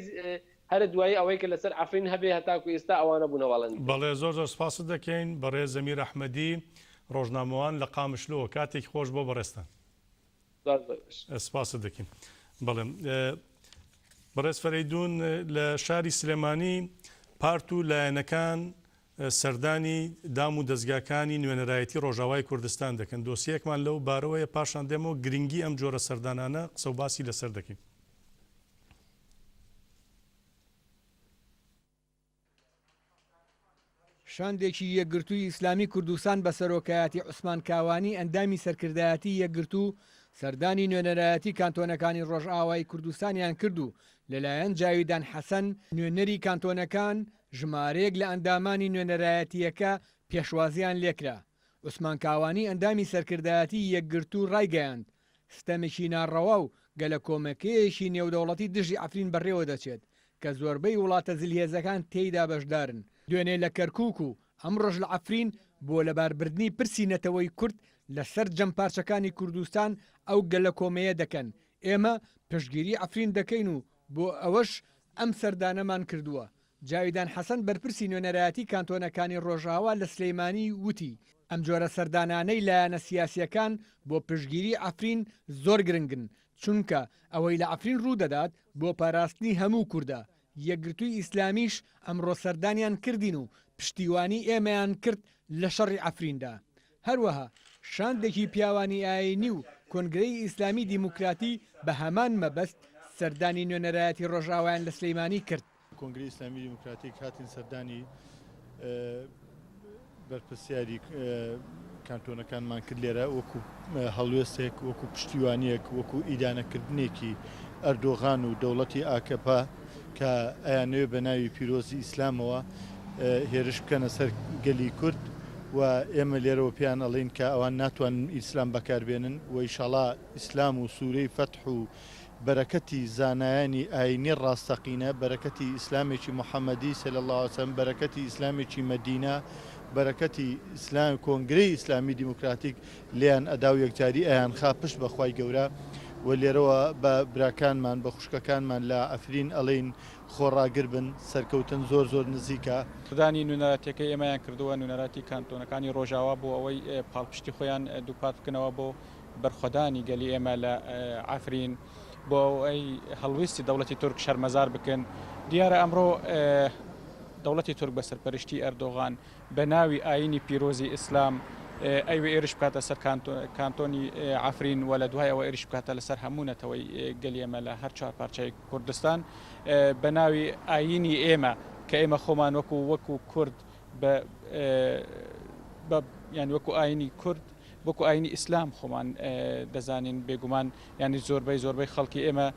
هەرە دوایی ئەوەی کە لەسەر عەفرین هەبێ هەتاکو ئیستا ئەوانە بوونە وەڵەندی. بەڵێ زۆر زۆر سپاست دەکەین بەڕێز زەمیر ئەحمەدی ڕۆژنامەوان لە قامشلۆوە کاتێکی خۆش بۆ بەڕێزتان. زۆر زۆر باش. سپاست دەکەین. بەڵێ بەڕێز فەرەیدوون لە شاری سلێمانی پارت و لایەنەکان سەردانی دام و دەزگاکانی نوێنەرایەتی ڕۆژاوای کوردستان دەکەن دۆسیەیەکمان لەو بارەوەیە پاشان دێمەوە گرنگی ئەم جۆرە سەردانانە قسە و باسی لەسەر دەکەین. شاندێکی یەکگرتووی ئیسلامی کوردستان بە سەرۆکایەتی عوسمان کاوانی ئەندامی سەرکردایەتی یەکگرتوو سەردانی نوێنەرایەتی کانتۆنەکانی ڕۆژئاوای کوردستانیان کرد و لەلایەن جاویدان حەسەن نوێنەری کانتۆنەکان ژمارەیەک لە ئەندامانی نوێنەرایەتییەکە پێشوازییان لێکرا. عوسمان کاوانی ئەندامی سەرکردایەتی یەکگرتوو ڕایگەیاند، ستەمێکی ناڕەوا و گەلەکۆمەکێیەکی نێودەوڵەتی دژی عەفرین بەڕێوەدەچێت کە زۆربەی وڵاتە زلهێزەکان تێیدا بەشدارن، دوێنێ لە کەرکوک و ئەمڕۆش لە عەفرین بۆ لەباربردنی پرسی نەتەوەی کورد لە سەرجەم پارچەکانی کوردستان ئەو گەلەکۆمەیە دەکەن، ئێمە پشتگیری عەفرین دەکەین و بۆ ئەوەش ئەم سەردانەمان کردووە. جاویدان حەسەن بەرپرسی نوێنەرایەتی کانتۆنەکانی ڕۆژئاوا لە سلیمانی وتی، ئەم جۆرە سەردانانەی لایەنە سیاسییەکان بۆ پشتگیری عەفرین زۆر گرنگن، چونکە ئەوەی لە عەفرین ڕوودەدات بۆ پاراستنی هەموو کوردە، یەکگرتووی ئیسلامیش ئەمڕۆ سەردانیان کردین و پشتیوانی ئێمەیان کرد لە شەڕی عەفریندا. هەروەها شاندێکی پیاوانی ئایینی و کۆنگرەی ئیسلامی دیموکراتی بە هەمان مەبەست سەردانی نوێنەرایەتی ڕۆژئاوایان لە سلیمانی کرد. کۆنگرەی ئیسلامی دیموکراتیک هاتین سەردانی بەرپرسیاری کانتۆنەکانمان کرد لێرە وەکو هەڵوێستێک وەکو پشتیوانیەک وەکو ئیدانەکردنێکی ئەردۆغان و دەوڵەتی ئاکەپە کە ئەیانەوێ بە ناوی پیرۆزی ئیسلامەوە هێرش بکەنە سەر گەلی کورد و ئێمە لێرەوە پێیان ئەڵێین کە ئەوان ناتوانن ئیسلام بەکاربێنن و ئیشاڵا ئیسلام و سورەی فەتح و بەرەکەتی زانایانی ئاینی ڕاستەقینە، بەرەکەتی ئیسلامێکی محەمەدی صلی اللە علیە وسلم، بەرەکەتی ئیسلامێکی مەدینە، بەرەکەتی ئیسلام کۆنگرەی ئیسلامی دیموکراتیک لێیان ئەدا و یەکجاری ئەیانخا پشت بە خوای گەورە و لێرەوە بە براکانمان بە خوشکەکانمان لە عەفرین ئەڵێین خۆڕاگر بن سەرکەوتن زۆر زۆر نزیکە. سەردانی نوێنەراتیەکەی ئێمەیان کردووە، نوێنەراتی کانتۆنەکانی ڕۆژاوا بۆ ئەوەی پاڵپشتی خۆیان دووپات بکەنەوە بۆ بەرخۆدانی گەلی ئێمە لە عەفرین بۆ ئەوەی هەڵویستی دەوڵەتی تورک شەرمەزار بکەن. دیارە ئەمڕۆ دەوڵەتی تورک بە سەرپەرشتی ئەردۆغان بە ناوی ئایینی پیرۆزی ئیسلام ئەیوێ ئێرش بکاتە سەر کانتۆنی عەفرین و لە دوای ئەوە ئێرش بکاتە لەسەر هەموو نەتەوەی گەلی ئێمە لە هەر چوار پارچەی کوردستان بە ناوی ئایینی ئێمە کە ئێمە خۆمان وەکو وەکو کورد بە یان وەکو ئایینی کورد وەکو ئاینی ئیسلام خۆمان دەزانین بێگومان یانی زۆربەی زۆربەی خەڵکی ئێمە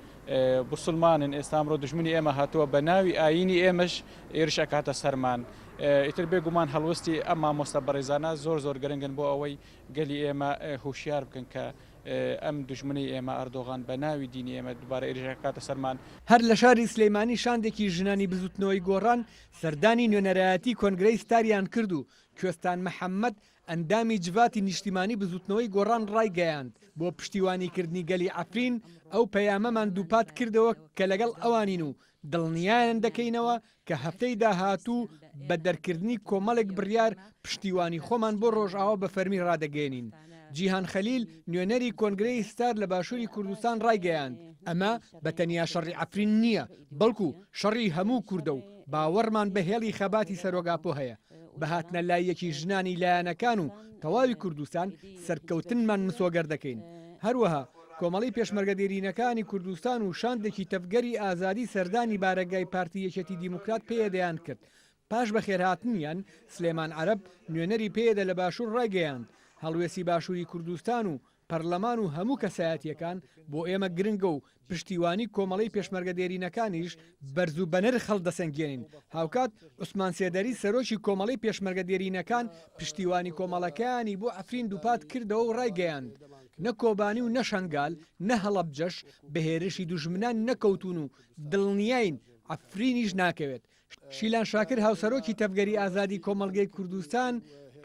بوسڵمانن ئێستا ئەمڕۆ دوژمنی ئێمە هاتووە بە ناوی ئاینی ئێمەش ئێرش ئەکاتە سەرمان ئیتر بێگومان هەڵوستی ئەم مامۆستا بەڕێزانە زۆر زۆر گرنگن بۆ ئەوەی گەلی ئێمە هوشیار بکەن کە ئەم دوژمنەی ئێمە ئەردۆغان بە ناوی دینی ئێمە دووبارە ئێرش ئەکاتە سەرمان. هەر لە شاری سلێمانی شاندێکی ژنانی بزوتنەوەی گۆڕان سەردانی نوێنەرایەتی کۆنگرەی ستاریان کرد و کوێستان محەمەد ئەندامی جڤاتی نیشتیمانی بزوتنەوەی گۆڕان ڕایگەیاند، بۆ پشتیوانیکردنی گەلی عەفرین ئەو پەیامەمان دووپات کردەوە کە لەگەڵ ئەوانین و دڵنیایان دەکەینەوە کە هەفتەی داهاتوو بە دەرکردنی کۆمەڵێک بڕیار پشتیوانی خۆمان بۆ ڕۆژئاوا بە فەرمی ڕادەگەیەنین. جیهان خەلیل، نوێنەری کۆنگرەی ستار لە باشووری کوردستان ڕایگەیاند، ئەمە بە تەنیا شەڕی عەفرین نییە، بەڵکو شەڕی هەموو کوردە و باوەڕمان بە هێڵی خەباتی سەرۆک ئاپۆ هەیە. بە هاتنە لاییەکی ژنانی لایەنەکان و تەواوی کوردستان سەرکەوتنمان مسۆگەر دەکەین. هەروەها کۆمەڵەی پێشمەرگە دێرینەکانی کوردستان و شاندێکی تەڤگەری ئازادی سەردانی بارەگای پارتی یەکێتی دیموکرات پەیەدەیان کرد. پاش بەخێرهاتنیان، سلێمان عەرەب، نوێنەری پەیەدە لە باشوور ڕایگەیاند، هەڵوێستی باشووری کوردستان و پەرلەمان و هەموو کەسایەتییەکان بۆ ئێمە گرنگە و پشتیوانی کۆمەڵەی پێشمەرگە دێرینەکانیش بەرز و بەنرخ هەڵدەسەنگێنین. هاوکات عوسمان سێدەری سەرۆکی کۆمەڵەی پێشمەرگە دێرینەکان پشتیوانی کۆمەڵەکەیانی بۆ عەفرین دووپات کردەوە و ڕایگەیاند، نە کۆبانی و نە شەنگال نە هەڵەبجەش بە هێرشی دوژمنان نەکەوتوون و دڵنیاین عەفرینیش ناکەوێت. شیلان شاکر هاوسەرۆکی تەڤگەری ئازادی کۆمەڵگەی کوردستان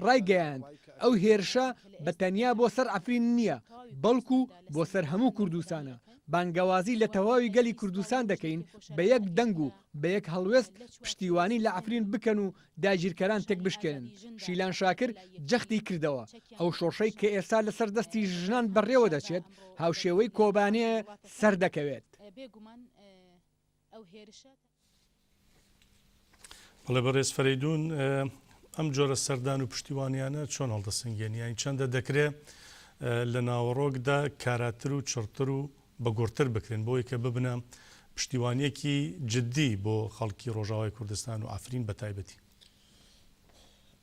ڕایگەیاند، ئەو هێرشە بە تەنیا بۆ سەر عەفرین نییە، بەڵکو بۆ سەر هەموو کوردستانە، بانگەوازی لە تەواوی گەلی کوردستان دەکەین بە یەک دەنگ و بە یەک هەڵوێست پشتیوانی لە عەفرین بکەن و داگیرکەران تێکبشکێنن. شیلان شاکر جەختی کردەوە، ئەو شۆڕشەی کە ئێستا لەسەر دەستی ژنان بەڕێوەدەچێت، هاوشێوەی کۆبانێ سەردەکەوێت. بەڵێ بەڕێز فەرەیدوون ئەم جۆرە سەردان و پشتیوانیانە چۆن هەڵدەسەنگێنی یانی چەندە دەکرێ لە ناوەڕۆکدا کاراتر و چڕتر و بەگوڕتر بکرێن بۆی کە ببنە پشتیوانیەکی جددی بۆ خەڵکی ڕۆژاوای کوردستان و عەفرین بە تایبەتی؟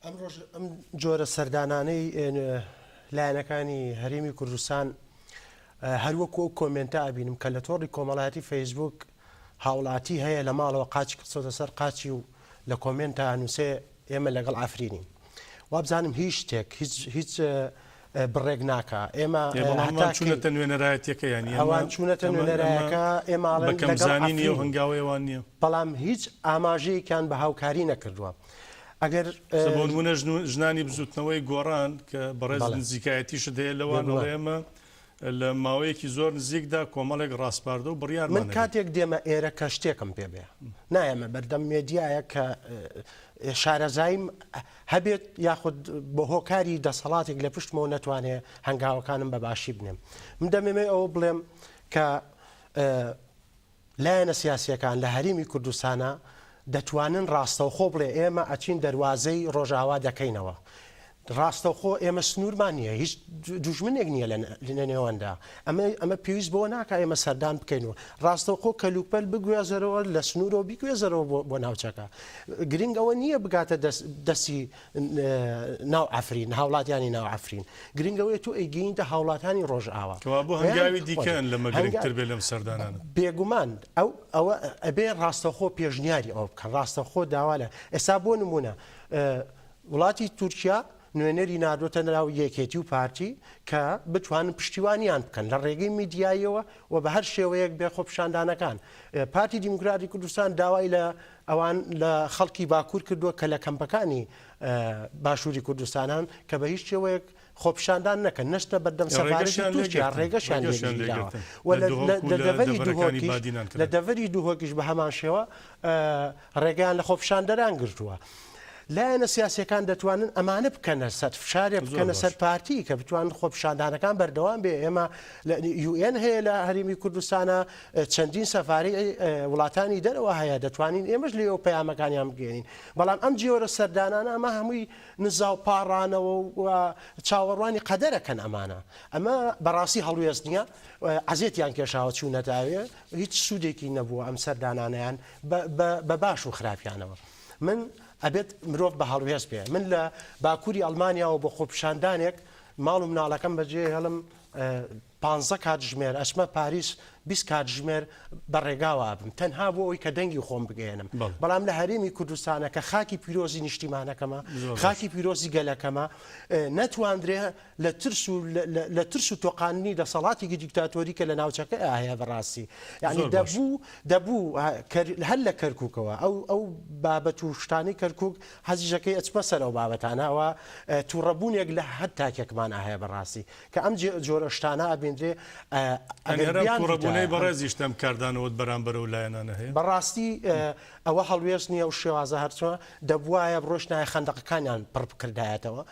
ئەم ڕۆژ ئەم جۆرە سەردانانەی لایەنەکانی هەرێمی کوردستان هەروەکو ئەو کۆمێنتە ئەبینم کە لە تۆڕی کۆمەڵایەتی فەیسبوک هاوڵاتی هەیە لە ماڵەوە قاچی خستۆتە سەر قاچی و لە کۆمێنتا ئەنووسێ ئێمە لەگەڵ عەفرینین وابزانم هیچ شتێک هیچ هیچ بڕێک ناکا ئێمە هەتا چوونەتە نوێنەرایەتیەکە یانی ئەوان چوونەتە نوێنەرایەکە ئێمە ئەڵێن بە کەمزانینی ئەو هەنگاوەی ئەوان نییە بەڵام هیچ ئاماژەیەکیان بە هاوکاری نەکردووە ئەگەر بۆ نمونە ژنانی بزوتنەوەی گۆڕان کە بەڕێز نزیکایەتیشت هەیە لەوان ئەڵێ ئێمە لە ماوەیەکی زۆر نزیکدا کۆمەڵێک ڕاسپاردە و بڕیارمان من کاتێک دێمە ئێرە کە شتێکم پێ بێ نایەمە بەردەم مێدیایە کە شارەزاییم هەبێت یاخود بە هۆکاری دەسەڵاتێک لە پشتمەوە نەتوانێ هەنگاوەکانم بە باشی بنێم. من دەمەوێ ئەوە بڵێم کە لایەنە سیاسییەکان لە هەرێمی کوردستانا دەتوانن ڕاستەوخۆ بڵێ ئێمە ئەچین دەروازەی ڕۆژاوا دەکەینەوە. ڕاستەوخۆ ئێمە سنوورمان نییە، هیچ دوژمنێک نییە لە نێواندا. ئەمە ئەمە پێویست بەوە ناکا ئێمە سەردان بکەین و ڕاستەوخۆ کەلوپەل بگوێزەرەوە لە سنوورەوە بیگوێزەرەوە بۆ بۆ ناوچەکە. گرنگ ئەوە نییە بگاتە دەست دەستی ناو عەفرین، هاوڵاتیانی ناو عەفرین. گرنگ ئەوەیە تۆ ئەیگەیەنیتە هاوڵاتانی ڕۆژئاوا. کەوابوو هەنگاوی دیکەن لەمە گرنگتر بێ لەم سەردانانە. بێگومان ئەو ئەوە ئەبێ ڕاستەوخۆ پێشنیاری ئەوە بکەن، ڕاستەوخۆ داوا لە ئێستا بۆ نموونە وڵاتی تورکیا نوێنەری ناردۆتە ناو یەکێتی و پارتی کە بتوانن پشتیوانیان بکەن لە ڕێگەی میدیاییەوە و بە هەر شێوەیەک بێ خۆپیشاندانەکان. پارتی دیموکراتی کوردستان داوای لە ئەوان لە خەڵکی باکوور کردووە کە لە کەمپەکانی باشووری کوردستانان کە بە هیچ شێوەیەک خۆپیشاندان نەکەن، نەچنە بەردەم سەفارەتی تورکیا، ڕێگەشیان لێ گیراوە و لە دەڤەری دهۆکیش لە دەڤەری دهۆکیش بە هەمان شێوە ڕێگەیان لە خۆپیشاندەران گرتووە. لایەنە سیاسیەکان دەتوانن ئەمانە بکەنە سەر فشارێک بکەنە سەر پارتی کە بتوانن خۆپیشاندانەکان بەردەوام بێ ئێمە UN هەیە لە هەرێمی کوردستانە چەندین سەفاری وڵاتانی دەرەوە هەیە دەتوانین ئێمەش لێەوە پەیامەکانیان بگەێنین بەڵام ئەم جۆرە سەردانانە ئەمە هەمووی نزا و پاڕانەوە و چاوەڕوانی قەدەرەکەن ئەمانە ئەمە بەڕاستی هەڵوێست نییە عەزێتیان کێشاوە چوونەتە ئەوێ هیچ سوودێکی نەبووە ئەم سەردانانەیان بە باش و خراپیانەوە من ئەبێت مرۆڤ بە هەڵوێست بێ من لە باکووری ئەڵمانیاوە بۆ خۆپیشاندانێک ماڵ و مناڵەکەم بەجێ هێڵم پانزە کاتژمێر ئەچمە پاریس 20 کاتژمێر بە ڕێگاوە ئەبم تەنها بۆ ئەوی کە دەنگی خۆم بگەیەنم بەڵام لە هەرێمی کوردستانە کە خاکی پیرۆزی نیشتیمانەکەمە خاکی پیرۆزی گەلەکەمە نەتواندرێ لە ترس و لە ترس و تۆقاندنی دەسەڵاتێکی دیکتاتۆری کە لە ناوچەکەیا هەیە بەڕاستی یعنی دەبوو دەبوو هەر لە کەرکووکەوە ئەو ئەو بابەت و شتانی کەرکووک حەزیشەکەی ئەچمە سەر ئەو بابەتانە ئەوە تووڕەبوونێک لە هەر تاکێکمان هەیە بەڕاستی کە ئەم جۆرە شتانە ئەبینم. ببیندرێ ئەگەر هەر ئەم توڕەبوونەی بەڕێزیشت ئەم کاردانەوەت بەرامبەر ئەو لایەنانە هەیە؟ بەڕاستی ئەوە هەڵوێست نییە و شێوازە هەرچۆن دەبوایە بڕۆشتنایە خەندەقەکانیان پڕ بکردایەتەوە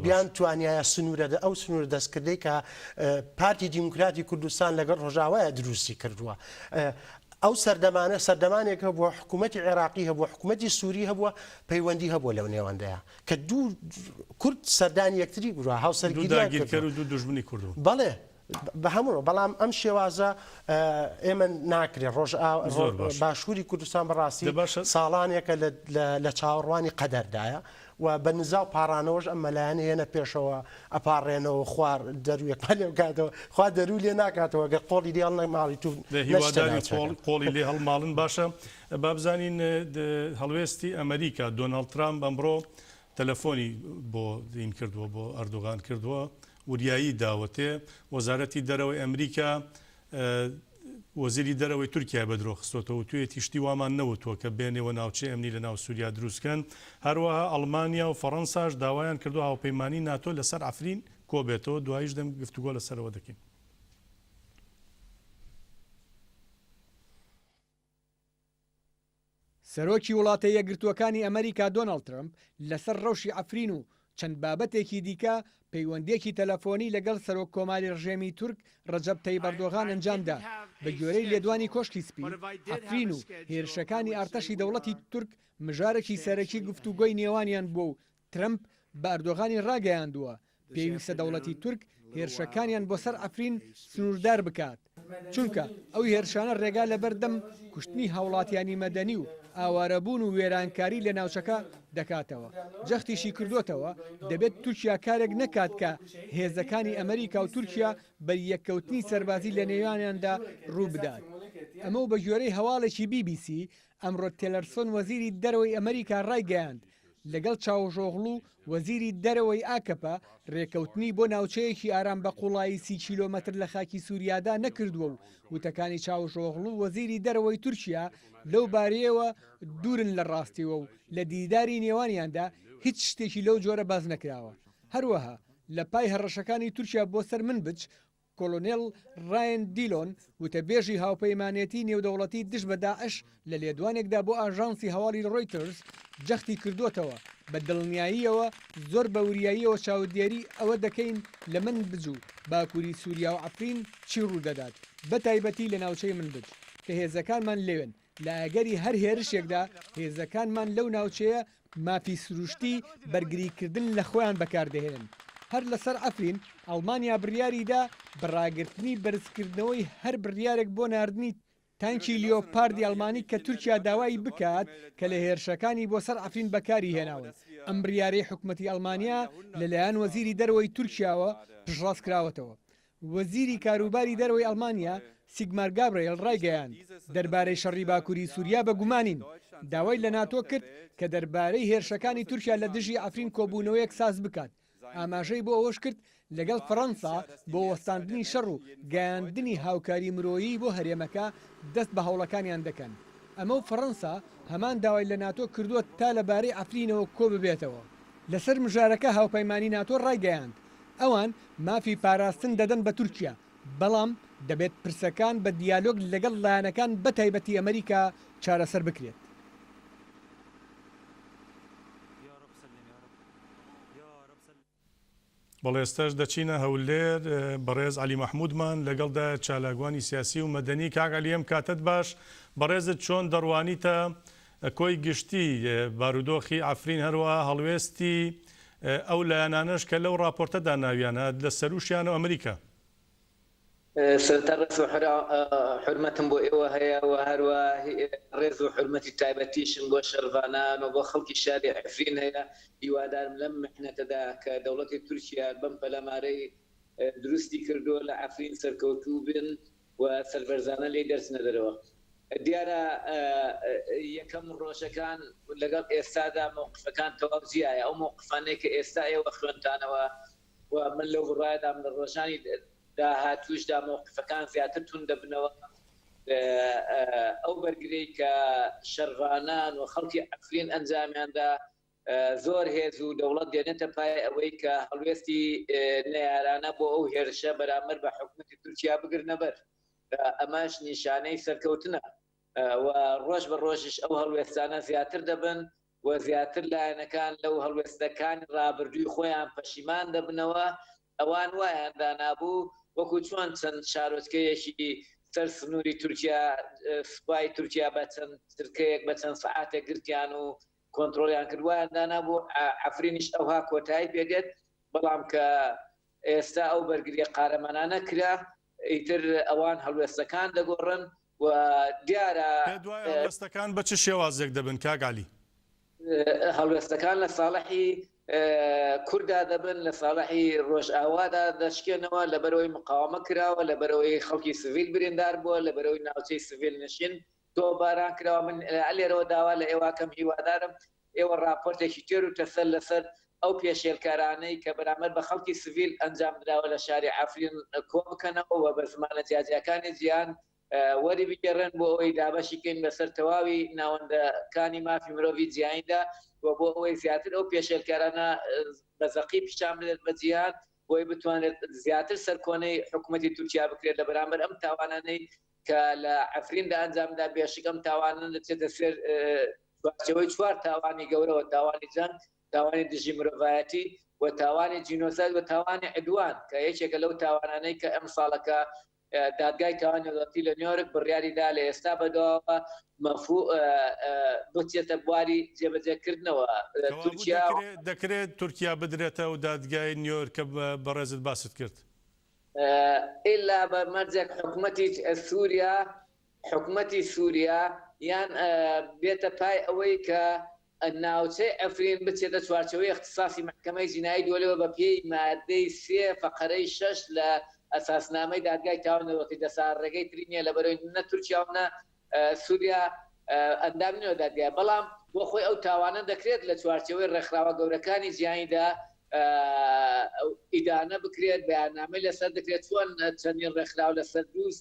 بیانتوانیایە سنوورە ئەو سنوورە دەستکردەی کە پارتی دیموکراتی کوردستان لەگەڵ ڕۆژاوایە دروستی کردووە ئەو سەردەمانە سەردەمانێک هەبووە حکوومەتی عێراقی هەبووە حکوومەتی سووری هەبووە پەیوەندی هەبووە لەو نێوەندەیە کە دوو کورد سەردانی یەکتری بووە هاوسەرگیریان دوو داگیرکەر و دوو دوژمنی کورد بوون. بەڵێ بە هەموو بەڵام ئەم شێوازە ئێمە ناکرێت ڕۆژ باشووری کوردستان بەڕاستی ساڵانێکە لە چاوەڕوانی قەدەردایە و بە نزا و پاڕانەوەش ئەم مەلایانە هێنە پێشەوە ئەپاڕێنەوە خوار دەروێکمان لێ بکاتەوە خوا دەروو لێ ناکاتەوە گەر قۆڵی لێ هەڵنەماڵی تو هیواداری قۆڵی لێ هەڵماڵن باشە با بزانین هەڵوێستی ئەمریکا، دۆناڵد ترامپ ئەمڕۆ تەلەفۆنی بۆ این کردووە، بۆ ئەردۆغان کردووە، وریایی داوەتێ، وەزارەتی دەرەوەی ئەمریکا وەزیری دەرەوەی تورکیای بە درۆ خستۆتەوە، وتویەتی شتی وامان نەوتووە کە بێنێوە ناوچەی ئەمنی لە ناو سوریا دروست کەن، هەروەها ئەڵمانیا و فەڕەنساش داوایان کردووە هاوپەیمانی ناتۆ لەسەر عەفرین کۆبێتەوە، دواییش دەم گفتوگۆ لەسەرەوە دەکەین. سەرۆکی وڵاتە یەکگرتووەکانی ئەمەریکا دۆناڵد ترەمپ لەسەر ڕەوشی عەفرین و چەند بابەتێکی دیکە پەیوەندییەکی تەلەفۆنی لەگەڵ سەرۆک کۆماری ڕژێمی تورک ڕەجەب تەیب ئەردۆغان ئەنجامدا. بەگوێرەی لێدوانی کۆشکی سپی، عەفرین و هێرشەکانی ئارتەشی دەوڵەتی تورک مژارێکی سەرەکی گفتوگۆی نێوانیان بووە و ترەمپ بە ئەردۆغانی ڕاگەیاندووە، پێویستە دەوڵەتی تورک هێرشەکانیان بۆ سەر عەفرین سنووردار بکات، چونکە ئەو هێرشانە ڕێگا لەبەردەم کوشتنی هاوڵاتیانی مەدەنی و ئاوارەبوون و وێرانکاری لە ناوچەکە دەکاتەوە. جەختیشی کردووەتەوە، دەبێت تورکیا کارێک نەکات کە هێزەکانی ئەمریکا و تورکیا بەریەککەوتنی سەربازی لەنێوانیاندا ڕووبدات. ئەمە و بەگوێرەی هەواڵێکی بی بی سی، ئەمڕۆ تێلەرسۆن وەزیری دەرەوەی ئەمریکا ڕایگەیاند، لەگەڵ چاوشئۆغڵو وەزیری دەرەوەی ئاکەپە رێکەوتنی بۆ ناوچەیەکی ئارام بە قوڵایی 30 کیلۆمەتر لە خاکی سوریادا نەکردووە و وتەکانی چاوشئۆغڵو وەزیری دەرەوەی تورکیا لەو بارەیەوە دوورن لە راستیوە و لە دیداری نێوانیاندا هیچ شتێکی لەو جۆرە باس نەکراوە. هەروەها لە پای هەڕەشەکانی تورکیا بۆ سەر منبج کۆلۆنێڵ ڕایەن دیلۆن، وتەبێژی هاوپەیمانێتی نێودەوڵەتی دژ بە داعش لە لێدوانێکدا بۆ ئاژانسی هەواڵی ڕۆیتەرز جەختی کردووەتەوە، بە دڵنیاییەوە زۆر بە وریاییەوە چاودێری ئەوە دەکەین لە منبج و باکووری سووریا و عەفرین چی ڕوودەدات، بەتایبەتی لە ناوچەی منبج کە هێزەکانمان لەوێن، لە ئەگەری هەر هێرشێکدا هێزەکانمان لەو ناوچەیە مافی سروشتی بەرگریکردن لە خۆیان بەکاردەهێنن. هەر لەسەر عەفرین، ئەڵمانیا بڕیاریدا بە ڕاگرتنی بەرزکردنەوەی هەر بڕیارێک بۆ ناردنی تانکی لیۆپاردی ئەڵمانی کە تورکیا داوای بکات کە لە هێرشەکانی بۆ سەر عەفرین بەکاری هێناون. ئەم بڕیارەی حکومەتی ئەڵمانیا لەلایەن وەزیری دەرەوەی تورکیاوە پشتڕاستکراوەتەوە. وەزیری کاروباری دەرەوەی ئەڵمانیا، سیگمار گابرێل ڕایگەیاند، دەربارەی شەڕی باکوری سوریا بە گومانین، داوای لە ناتۆ کرد کە دەربارەی هێرشەکانی تورکیا لە دژی عەفرین کۆبوونەوەیەک ساز بکات، ئاماژەی بۆ ئەوەش کرد لەگەڵ فەرەنسا بۆ وەستاندنی شەڕ و گەیاندنی هاوکاری مرۆیی بۆ هەرێمەکە دەست بە هەوڵەکانیان دەکەن. ئەمە و فەرەنسا هەمان داوای لە ناتۆ کردووە تا لەبارەی عەفرینەوە کۆببێتەوە. لەسەر مژارەکە هاوپەیمانی ناتۆ ڕایگەیاند، ئەوان مافی پاراستن دەدەن بە تورکیا، بەڵام دەبێت پرسەکان بە دیالۆگ لەگەڵ لایەنەکان بەتایبەتی ئەمریکا چارەسەر بکرێت. بەڵێ ئێستاش دەچینە هەولێر بەڕێز عەلی مەحمودمان لەگەڵدایە چالاکوانی سیاسی و مەدەنی کاک عەلی ئەم کاتەت باش بەڕێزت چۆن دەڕوانیتە کۆی گشتی بارودۆخی عەفرین هەروەها هەڵوێستی ئەو لایەنانەش کە لەو ڕاپۆرتەدا ناویان هات لە سەروشیانەوە ئەمریکا. سەرەتا ڕێز و حورمەتم بۆ ئێوە هەیە و هەروە ڕێز و حورمەتی تایبەتیشم بۆ شەڕڤانان و بۆ خەڵکی شاری عەفرین هەیە. هیوادارم لەم میحنەتەدا کە دەوڵەتی تورکیا بەم پەلامارەی دروستی کردووە لە عەفرین سەرکەوتوو بن و سەربەرزانە لێی دەرچنە دەرەوە. دیارە یەکەم ڕۆژەکان لەگەڵ ئێستادا مەوقفەکان تەواو جیایە. ئەو مەوقفانەی کە ئێستا ئێوە خوێندتانەوە و من لەو بڕوایەدام لە ڕۆژانی داهاتووشدا مەوقفەکان زیاتر توند دەبنەوە. ئەو بەرگریی کە شەڕڤانان و خەڵکی عەفرین ئەنجامیان دا. زۆر هێز و دەوڵەت دێنێتە پای ئەوەی کە هەڵوێستی نەیارانە بۆ ئەو هێرشە بەرامبەر بە حکومەتی تورکیا بگرنە بەر. ئەمەش نیشانەی سەرکەوتنە و ڕۆژ بە ڕۆژیش ئەو هەڵوێستانە زیاتر دەبن و زیاتر لایەنەکان لەو هەڵوێستەکانی ڕابردووی خۆیان پەشیمان دەبنەوە، ئەوان وایان دانابوو وەکو چۆن چەند شارۆچکەیەکی سەر سنووری تورکیا سوپای تورکیا بە چەند چرکەیەک بە چەند سەعاتێک گرتیان و کۆنترۆڵیان کرد وایان دانابوو عەفرینیش ئەوها کۆتایی پێدێت، بەڵام کە ئێستا ئەو بەرگریە قارەمانانە کرا ئیتر ئەوان هەڵوێستەکان دەگۆڕن و دیارە. پێت وایە هەڵوێستەکان بە چ شێوازێک دەبن کاک عەلی؟ هەڵوێستەکان لە ساڵحی کوردا دەبن، لە ساڵحی ڕۆژئاوادا دەشکێنەوە، لەبەرئەوەی مقاوەمە کراوە، لەبەرئەوەی خەڵکی سڤیل بریندار بووە، لەبەرئەوەی ناوچەی سڤیل نشین تۆپباران کراوە، من لێرەوە داوا لە ئێوە ئەکەم هیوادارم ئێوە ڕاپۆرتێکی تێر و تەسەل لەسەر ئەو پێشێلکارانەی کە بەرامبەر بە خەڵکی سڤیل ئەنجام دراوە لە شاری عەفرین کۆبکەنەوە و بە زمانە جیاجیاکانی جیهان وەری بگێڕن بۆ ئەوەی دابەشی کەین بەسەر تەواوی ناوەندەکانی مافی مرۆڤی جیهانیدا و بۆ ئەوەی زیاتر ئەو پێشێلکارانە بە زەقی پیشان بدرێت بە جیهان بۆی بتوانرێت زیاتر سەرکۆنەی حکوومەتی تورکیا بکرێت لە بەرامبەر ئەم تاوانانەی کە لە عەفریندا ئەنجامدا بێشک ئەم تاوانە دەچێتە سەر چوارچێوەی چوار تاوانی گەورەوە، تاوانی جەنگ، تاوانی دژی مرۆڤایەتی و تاوانی جینۆساید و تاوانی عدوان کە یەکێکە لەو تاوانانەی کە ئەمساڵەکە دادگای تاوانی نێودەوڵەتی لە نیۆرک بڕیاری دا لە ئێستا بەدواوە مەفو بچێتە بواری جێبەجێکردنەوە. تورکیا دەکرێت تورکیا بدرێتە ئەو دادگای نیۆرک کە بەڕێزت باست کرد؟ ئیلا بە مەرجێک حکومەتی سوریا حکومەتی سوریا یان بێتە پای ئەوەی کە ناوچەی عەفرین بچێتە چوارچێوەی ئیختیساسی مەحکەمەی جینایی دووەلەوە بە پێی مادەی سێ فەقەرەی شەش لە ئەساسنامەی دادگای تاوانی نێودەوڵەتی دەسا ڕێگەی تری نییە لەبەرئەوەی نە تورکیا و نە سوریا ئەندام نین لەو دادگایە بەڵام بۆ خۆی ئەو تاوانە دەکرێت لە چوارچێوەی ڕێکخراوە گەورەکانی جیهانیدا ئیدانە بکرێت بەیاننامەی لەسەر دەکرێت چۆن چەندین ڕێکخراو لەسەر دووز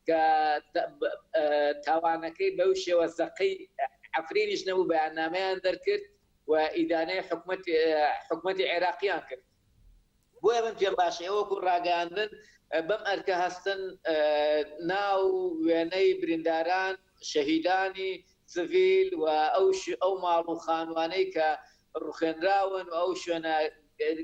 کە تاوانەکەی بەو شێوە زەقەی عەفرینیش نەبوو بەیاننامەیان دەرکرد و ئیدانەی حکومەتی عێراقیان کرد. بۆیە من پێم باشە ئێوە وەکو ڕاگەیاندن بەم ئەرکە هەستن ناو و وێنەی برینداران، شەهیدانی سڤیل و ئەو ئەو ماڵ و خانوانەی کە ڕوخێنراون و ئەو شوێنە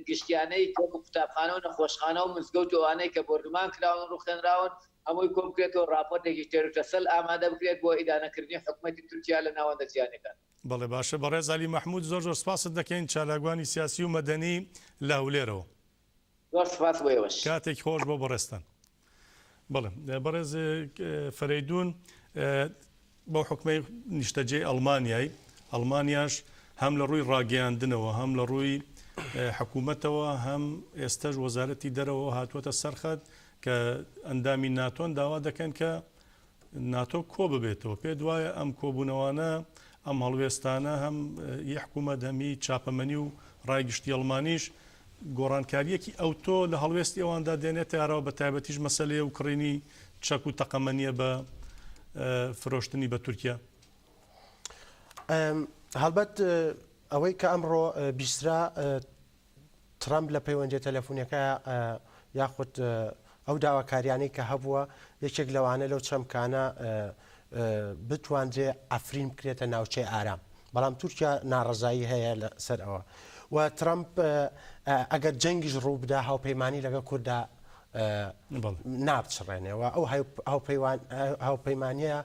گشتیانەی کە وەکو قوتابخانە و نەخۆشخانە و مزگەوت و ئەوانەی کە بۆردومان کراون و ڕوخێنراون هەمووی کۆبکرێتەوە ڕاپۆرتێکی تێروتەسەل ئامادە بکرێت بۆ ئیدانەکردنی حکومەتی تورکیا لە ناوەندە جیهانیەکان. بەڵێ باشە بەڕێز عەلی مەحمود زۆر زۆر سپاست دەکەین چالاکوانی سیاسی و مەدەنی لە هەولێرەوە. زۆر سپاس بۆ ئێوەش. کاتێکی خۆش بۆ بەڕێزتان. بەڵێ بەڕێز فەرەیدوون بەو حوکمەی نیشتەجێی ئەڵمانیای، ئەڵمانیاش هەم لە ڕووی ڕاگەیاندنەوە هەم لە ڕووی حکوومەتەوە هەم ئێستەش وەزارەتی دەرەوە هاتووەتە سەرخەت کە ئەندامی ناتۆن داوا دەکەن کە ناتۆ کۆ ببێتەوە، پێت وایە ئەم کۆبوونەوانە، ئەم هەڵوێستانە هەم ی حکوومەت هەم ی چاپەمەنی و ڕای گشتی ئەڵمانیش گۆڕانکارییەکی ئەوتۆ لە هەڵوێستی ئەواندا دێنێتە ئاراوە بە تایبەتیش مەسەلەی و کڕینی چەک و تەقەمەنییە بە فرۆشتنی بە تورکیا؟ هەڵبەت ئەوەی کە ئەمڕۆ بیسترا ترەمپ لە پەیوەندیە تەلەفونیەکە یاخود ئەو داواکاریانەی کە هەبووە یەکێک لەوانە لەو چەمکانە بتواندرێ عەفرین بکرێتە ناوچەی ئارام بەڵام تورکیا ناڕەزایی هەیە لەسەر ئەوە و ترەمپ ئەگەر جەنگیش ڕووبدا هاوپەیمانی لەگەڵ کووردا نابچڕێنێ و ئەو هاوپەیمانیە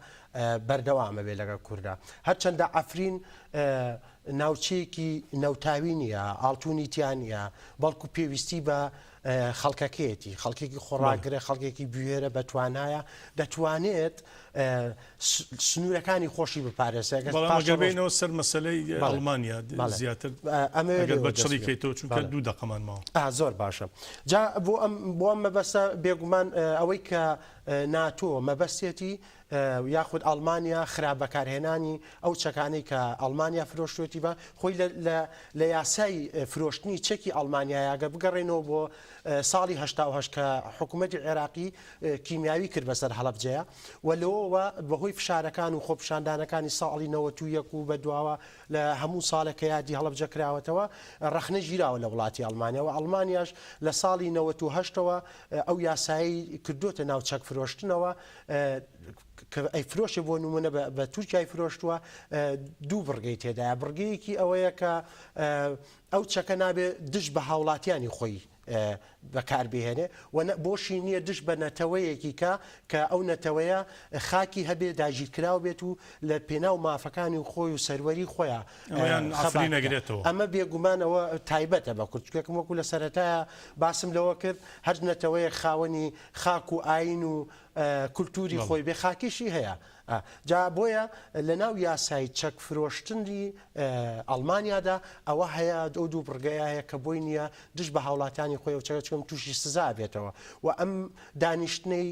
بەردەوامە بێ لەگەڵ کووردا هەرچەندە عەفرین ناوچەیەکی نەوتاوی نییە، ئاڵتونی تیا نییە، بەڵکو پێویستی بە خەڵکەکەیەتی، خەڵکێکی خۆڕاگرە، خەڵکێکی بوێرە، بەتوانایە، دەتوانێت سنوورەکانی خۆشی بپارێزێت. بەڵام ئەگەر بێینەوە سەر مەسەلەی ئەڵمانیا زیاتر ئەگەر بە چڕی کەیتەوە چونکە دوو دەقەمان ماوە. زۆر باشە. جا بۆ ئەم مەبەستە بێگومان ئەوەی کە ناتۆ مەبەستێتی. یاخود ئەڵمانیا خراپ بەکارهێنانی ئەو چەکانەی کە ئەڵمانیا فرۆشتوێتی بە خۆی لە یاسای فرۆشتنی چەکی ئەڵمانیایە گەر بگەڕێنەوە بۆ ساڵی 88 کە حکوومەتی عێراقی کیمیاوی کرد بەسەر هەڵەبجەیە و لەوەوە بەهۆی فشارەکان و خۆپیشاندانەکانی ساڵی 91 و بەدواوە لە هەموو ساڵێک کە یادی هەڵەبجە کراوەتەوە ڕەخنە گیراوە لە وڵاتی ئەڵمانیا و ئەڵمانیاش لە ساڵی 98ەوە ئەو یاسایی کردوتە ناو چەک فرۆشتنەوە کە ئەیفرۆشێ بۆ نمونە بە تورکیای فرۆشتووە دوو بڕگەی تێدایە بڕگەیەکی ئەوەیە کە ئەو چەکە نابێ دژ بە هاوڵاتیانی خۆی بەکاربهێنێ و بۆشی نییە دژ بە نەتەوەیەکی کە کە ئەو نەتەوەیە خاکی هەبێ داگیرکراو بێت و لە پێناو مافەکانی و خۆی و سەروەری خۆیان نەگرێتەوە. ئەمە بێگومانەوە تایبەتە بە کورد چونکە وەکو لە سەرەتایە باسم لەوە کرد هەر نەتەوەیەک خاوەنی خاک و ئاین و کولتوری خۆی بێ خاکیشی هەیە جا بۆیە لە ناو یاسای چەک فرۆشتنی ئەڵمانیادا ئەوە هەیە ئەو دوو بڕگەیە هەیە کە بۆی نییە دژ بە هاوڵاتیانی خۆی و چەکە چکم تووشی سزا بێتەوە و ئەم دانیشتنەی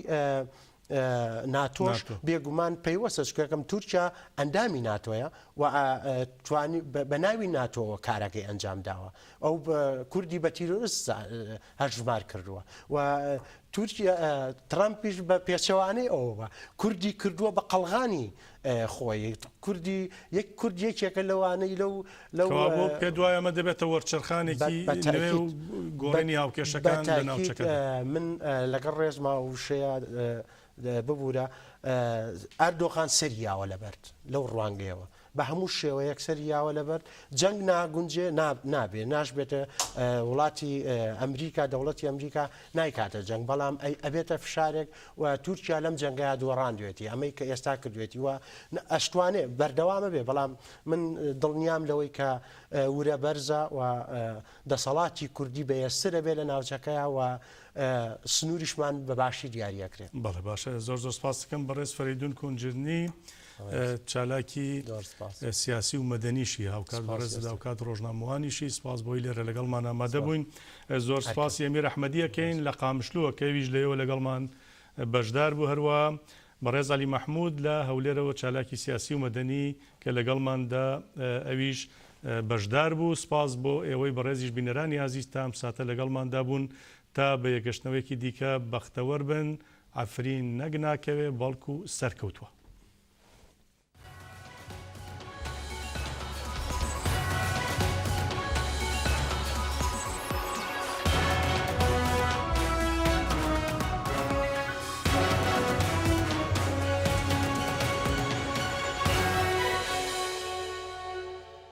ناتۆش بێگومان پەیوەستە چکەکەم تورکیا ئەندامی ناتۆیە و توانی بە ناوی ناتۆوە کارەکەی ئەنجام داوە ئەو کوردی بە تیرۆرست هەژمار کردووە و تورکیا ترەمپیش بە پێچەوانەی ئەوەوە کوردی کردووە بە قەڵغانی خۆی کوردی یەک کورد یەکێکە لەوانەی لەو لەو پێ دوای ئەمە دەبێتە وەرچەرخانێکی نوێ و گۆڕینی هاوکێشەکان لە ناوچەکە من لەگەڵ ڕێزما وشەیە ببوورە ئەردۆغان سەری یاوە لە بەرد لەو ڕوانگەیەوە بە هەموو شێوەیەک سەری یاوە لەبەر جەنگ ناگونجێ نابێ ناشبێتە وڵاتی ئەمریکا دەوڵەتی ئەمریکا نایکاتە جەنگ بەڵام ئەی ئەبێتە فشارێک و تورکیا لەم جەنگەیا دۆڕاندوێتی ئەمەی کە ئێستا کردوێتی و ئەشتوانێ بەردەوامە بێ بەڵام من دڵنیام لەوەی کە ورە بەرزە و دەسەڵاتی کوردی بەهێزترە بێ لە ناوچەکەیا و سنووریشمان بە باشی دیاری ئەکرێ. بەڵێ باشە زۆر زۆر سپاست دەکەم بەڕێز فەرەیدون کونجرنی چالاکی سیاسی و مەدەنیشی هاوکات بەڕێزت هاوکات ڕۆژنامەوانیشی سپاس بۆی لێرە لەگەڵمان ئامادە بووین زۆر سپاسی ئەمیر ئەحمەدی ئەکەین لە قامشلووە کە ئەویش لەوێوە لەگەڵمان بەشدار بوو هەروە بەڕێز عەلی مەحموود لە هەولێرەوە چالاکی سیاسی و مەدەنی کە لەگەڵماندا ئەویش بەشدار بوو. سپاس بۆ ئێوەی بەڕێزیش بینەرانی ئازیز تا ئەم ساتە لەگەڵماندا بوون. تا بە یەکگەشتنەوەیەکی دیکە بەختەوەر بن. عەفرین نەک ناکەوێ بەڵکو سەرکەوتووە.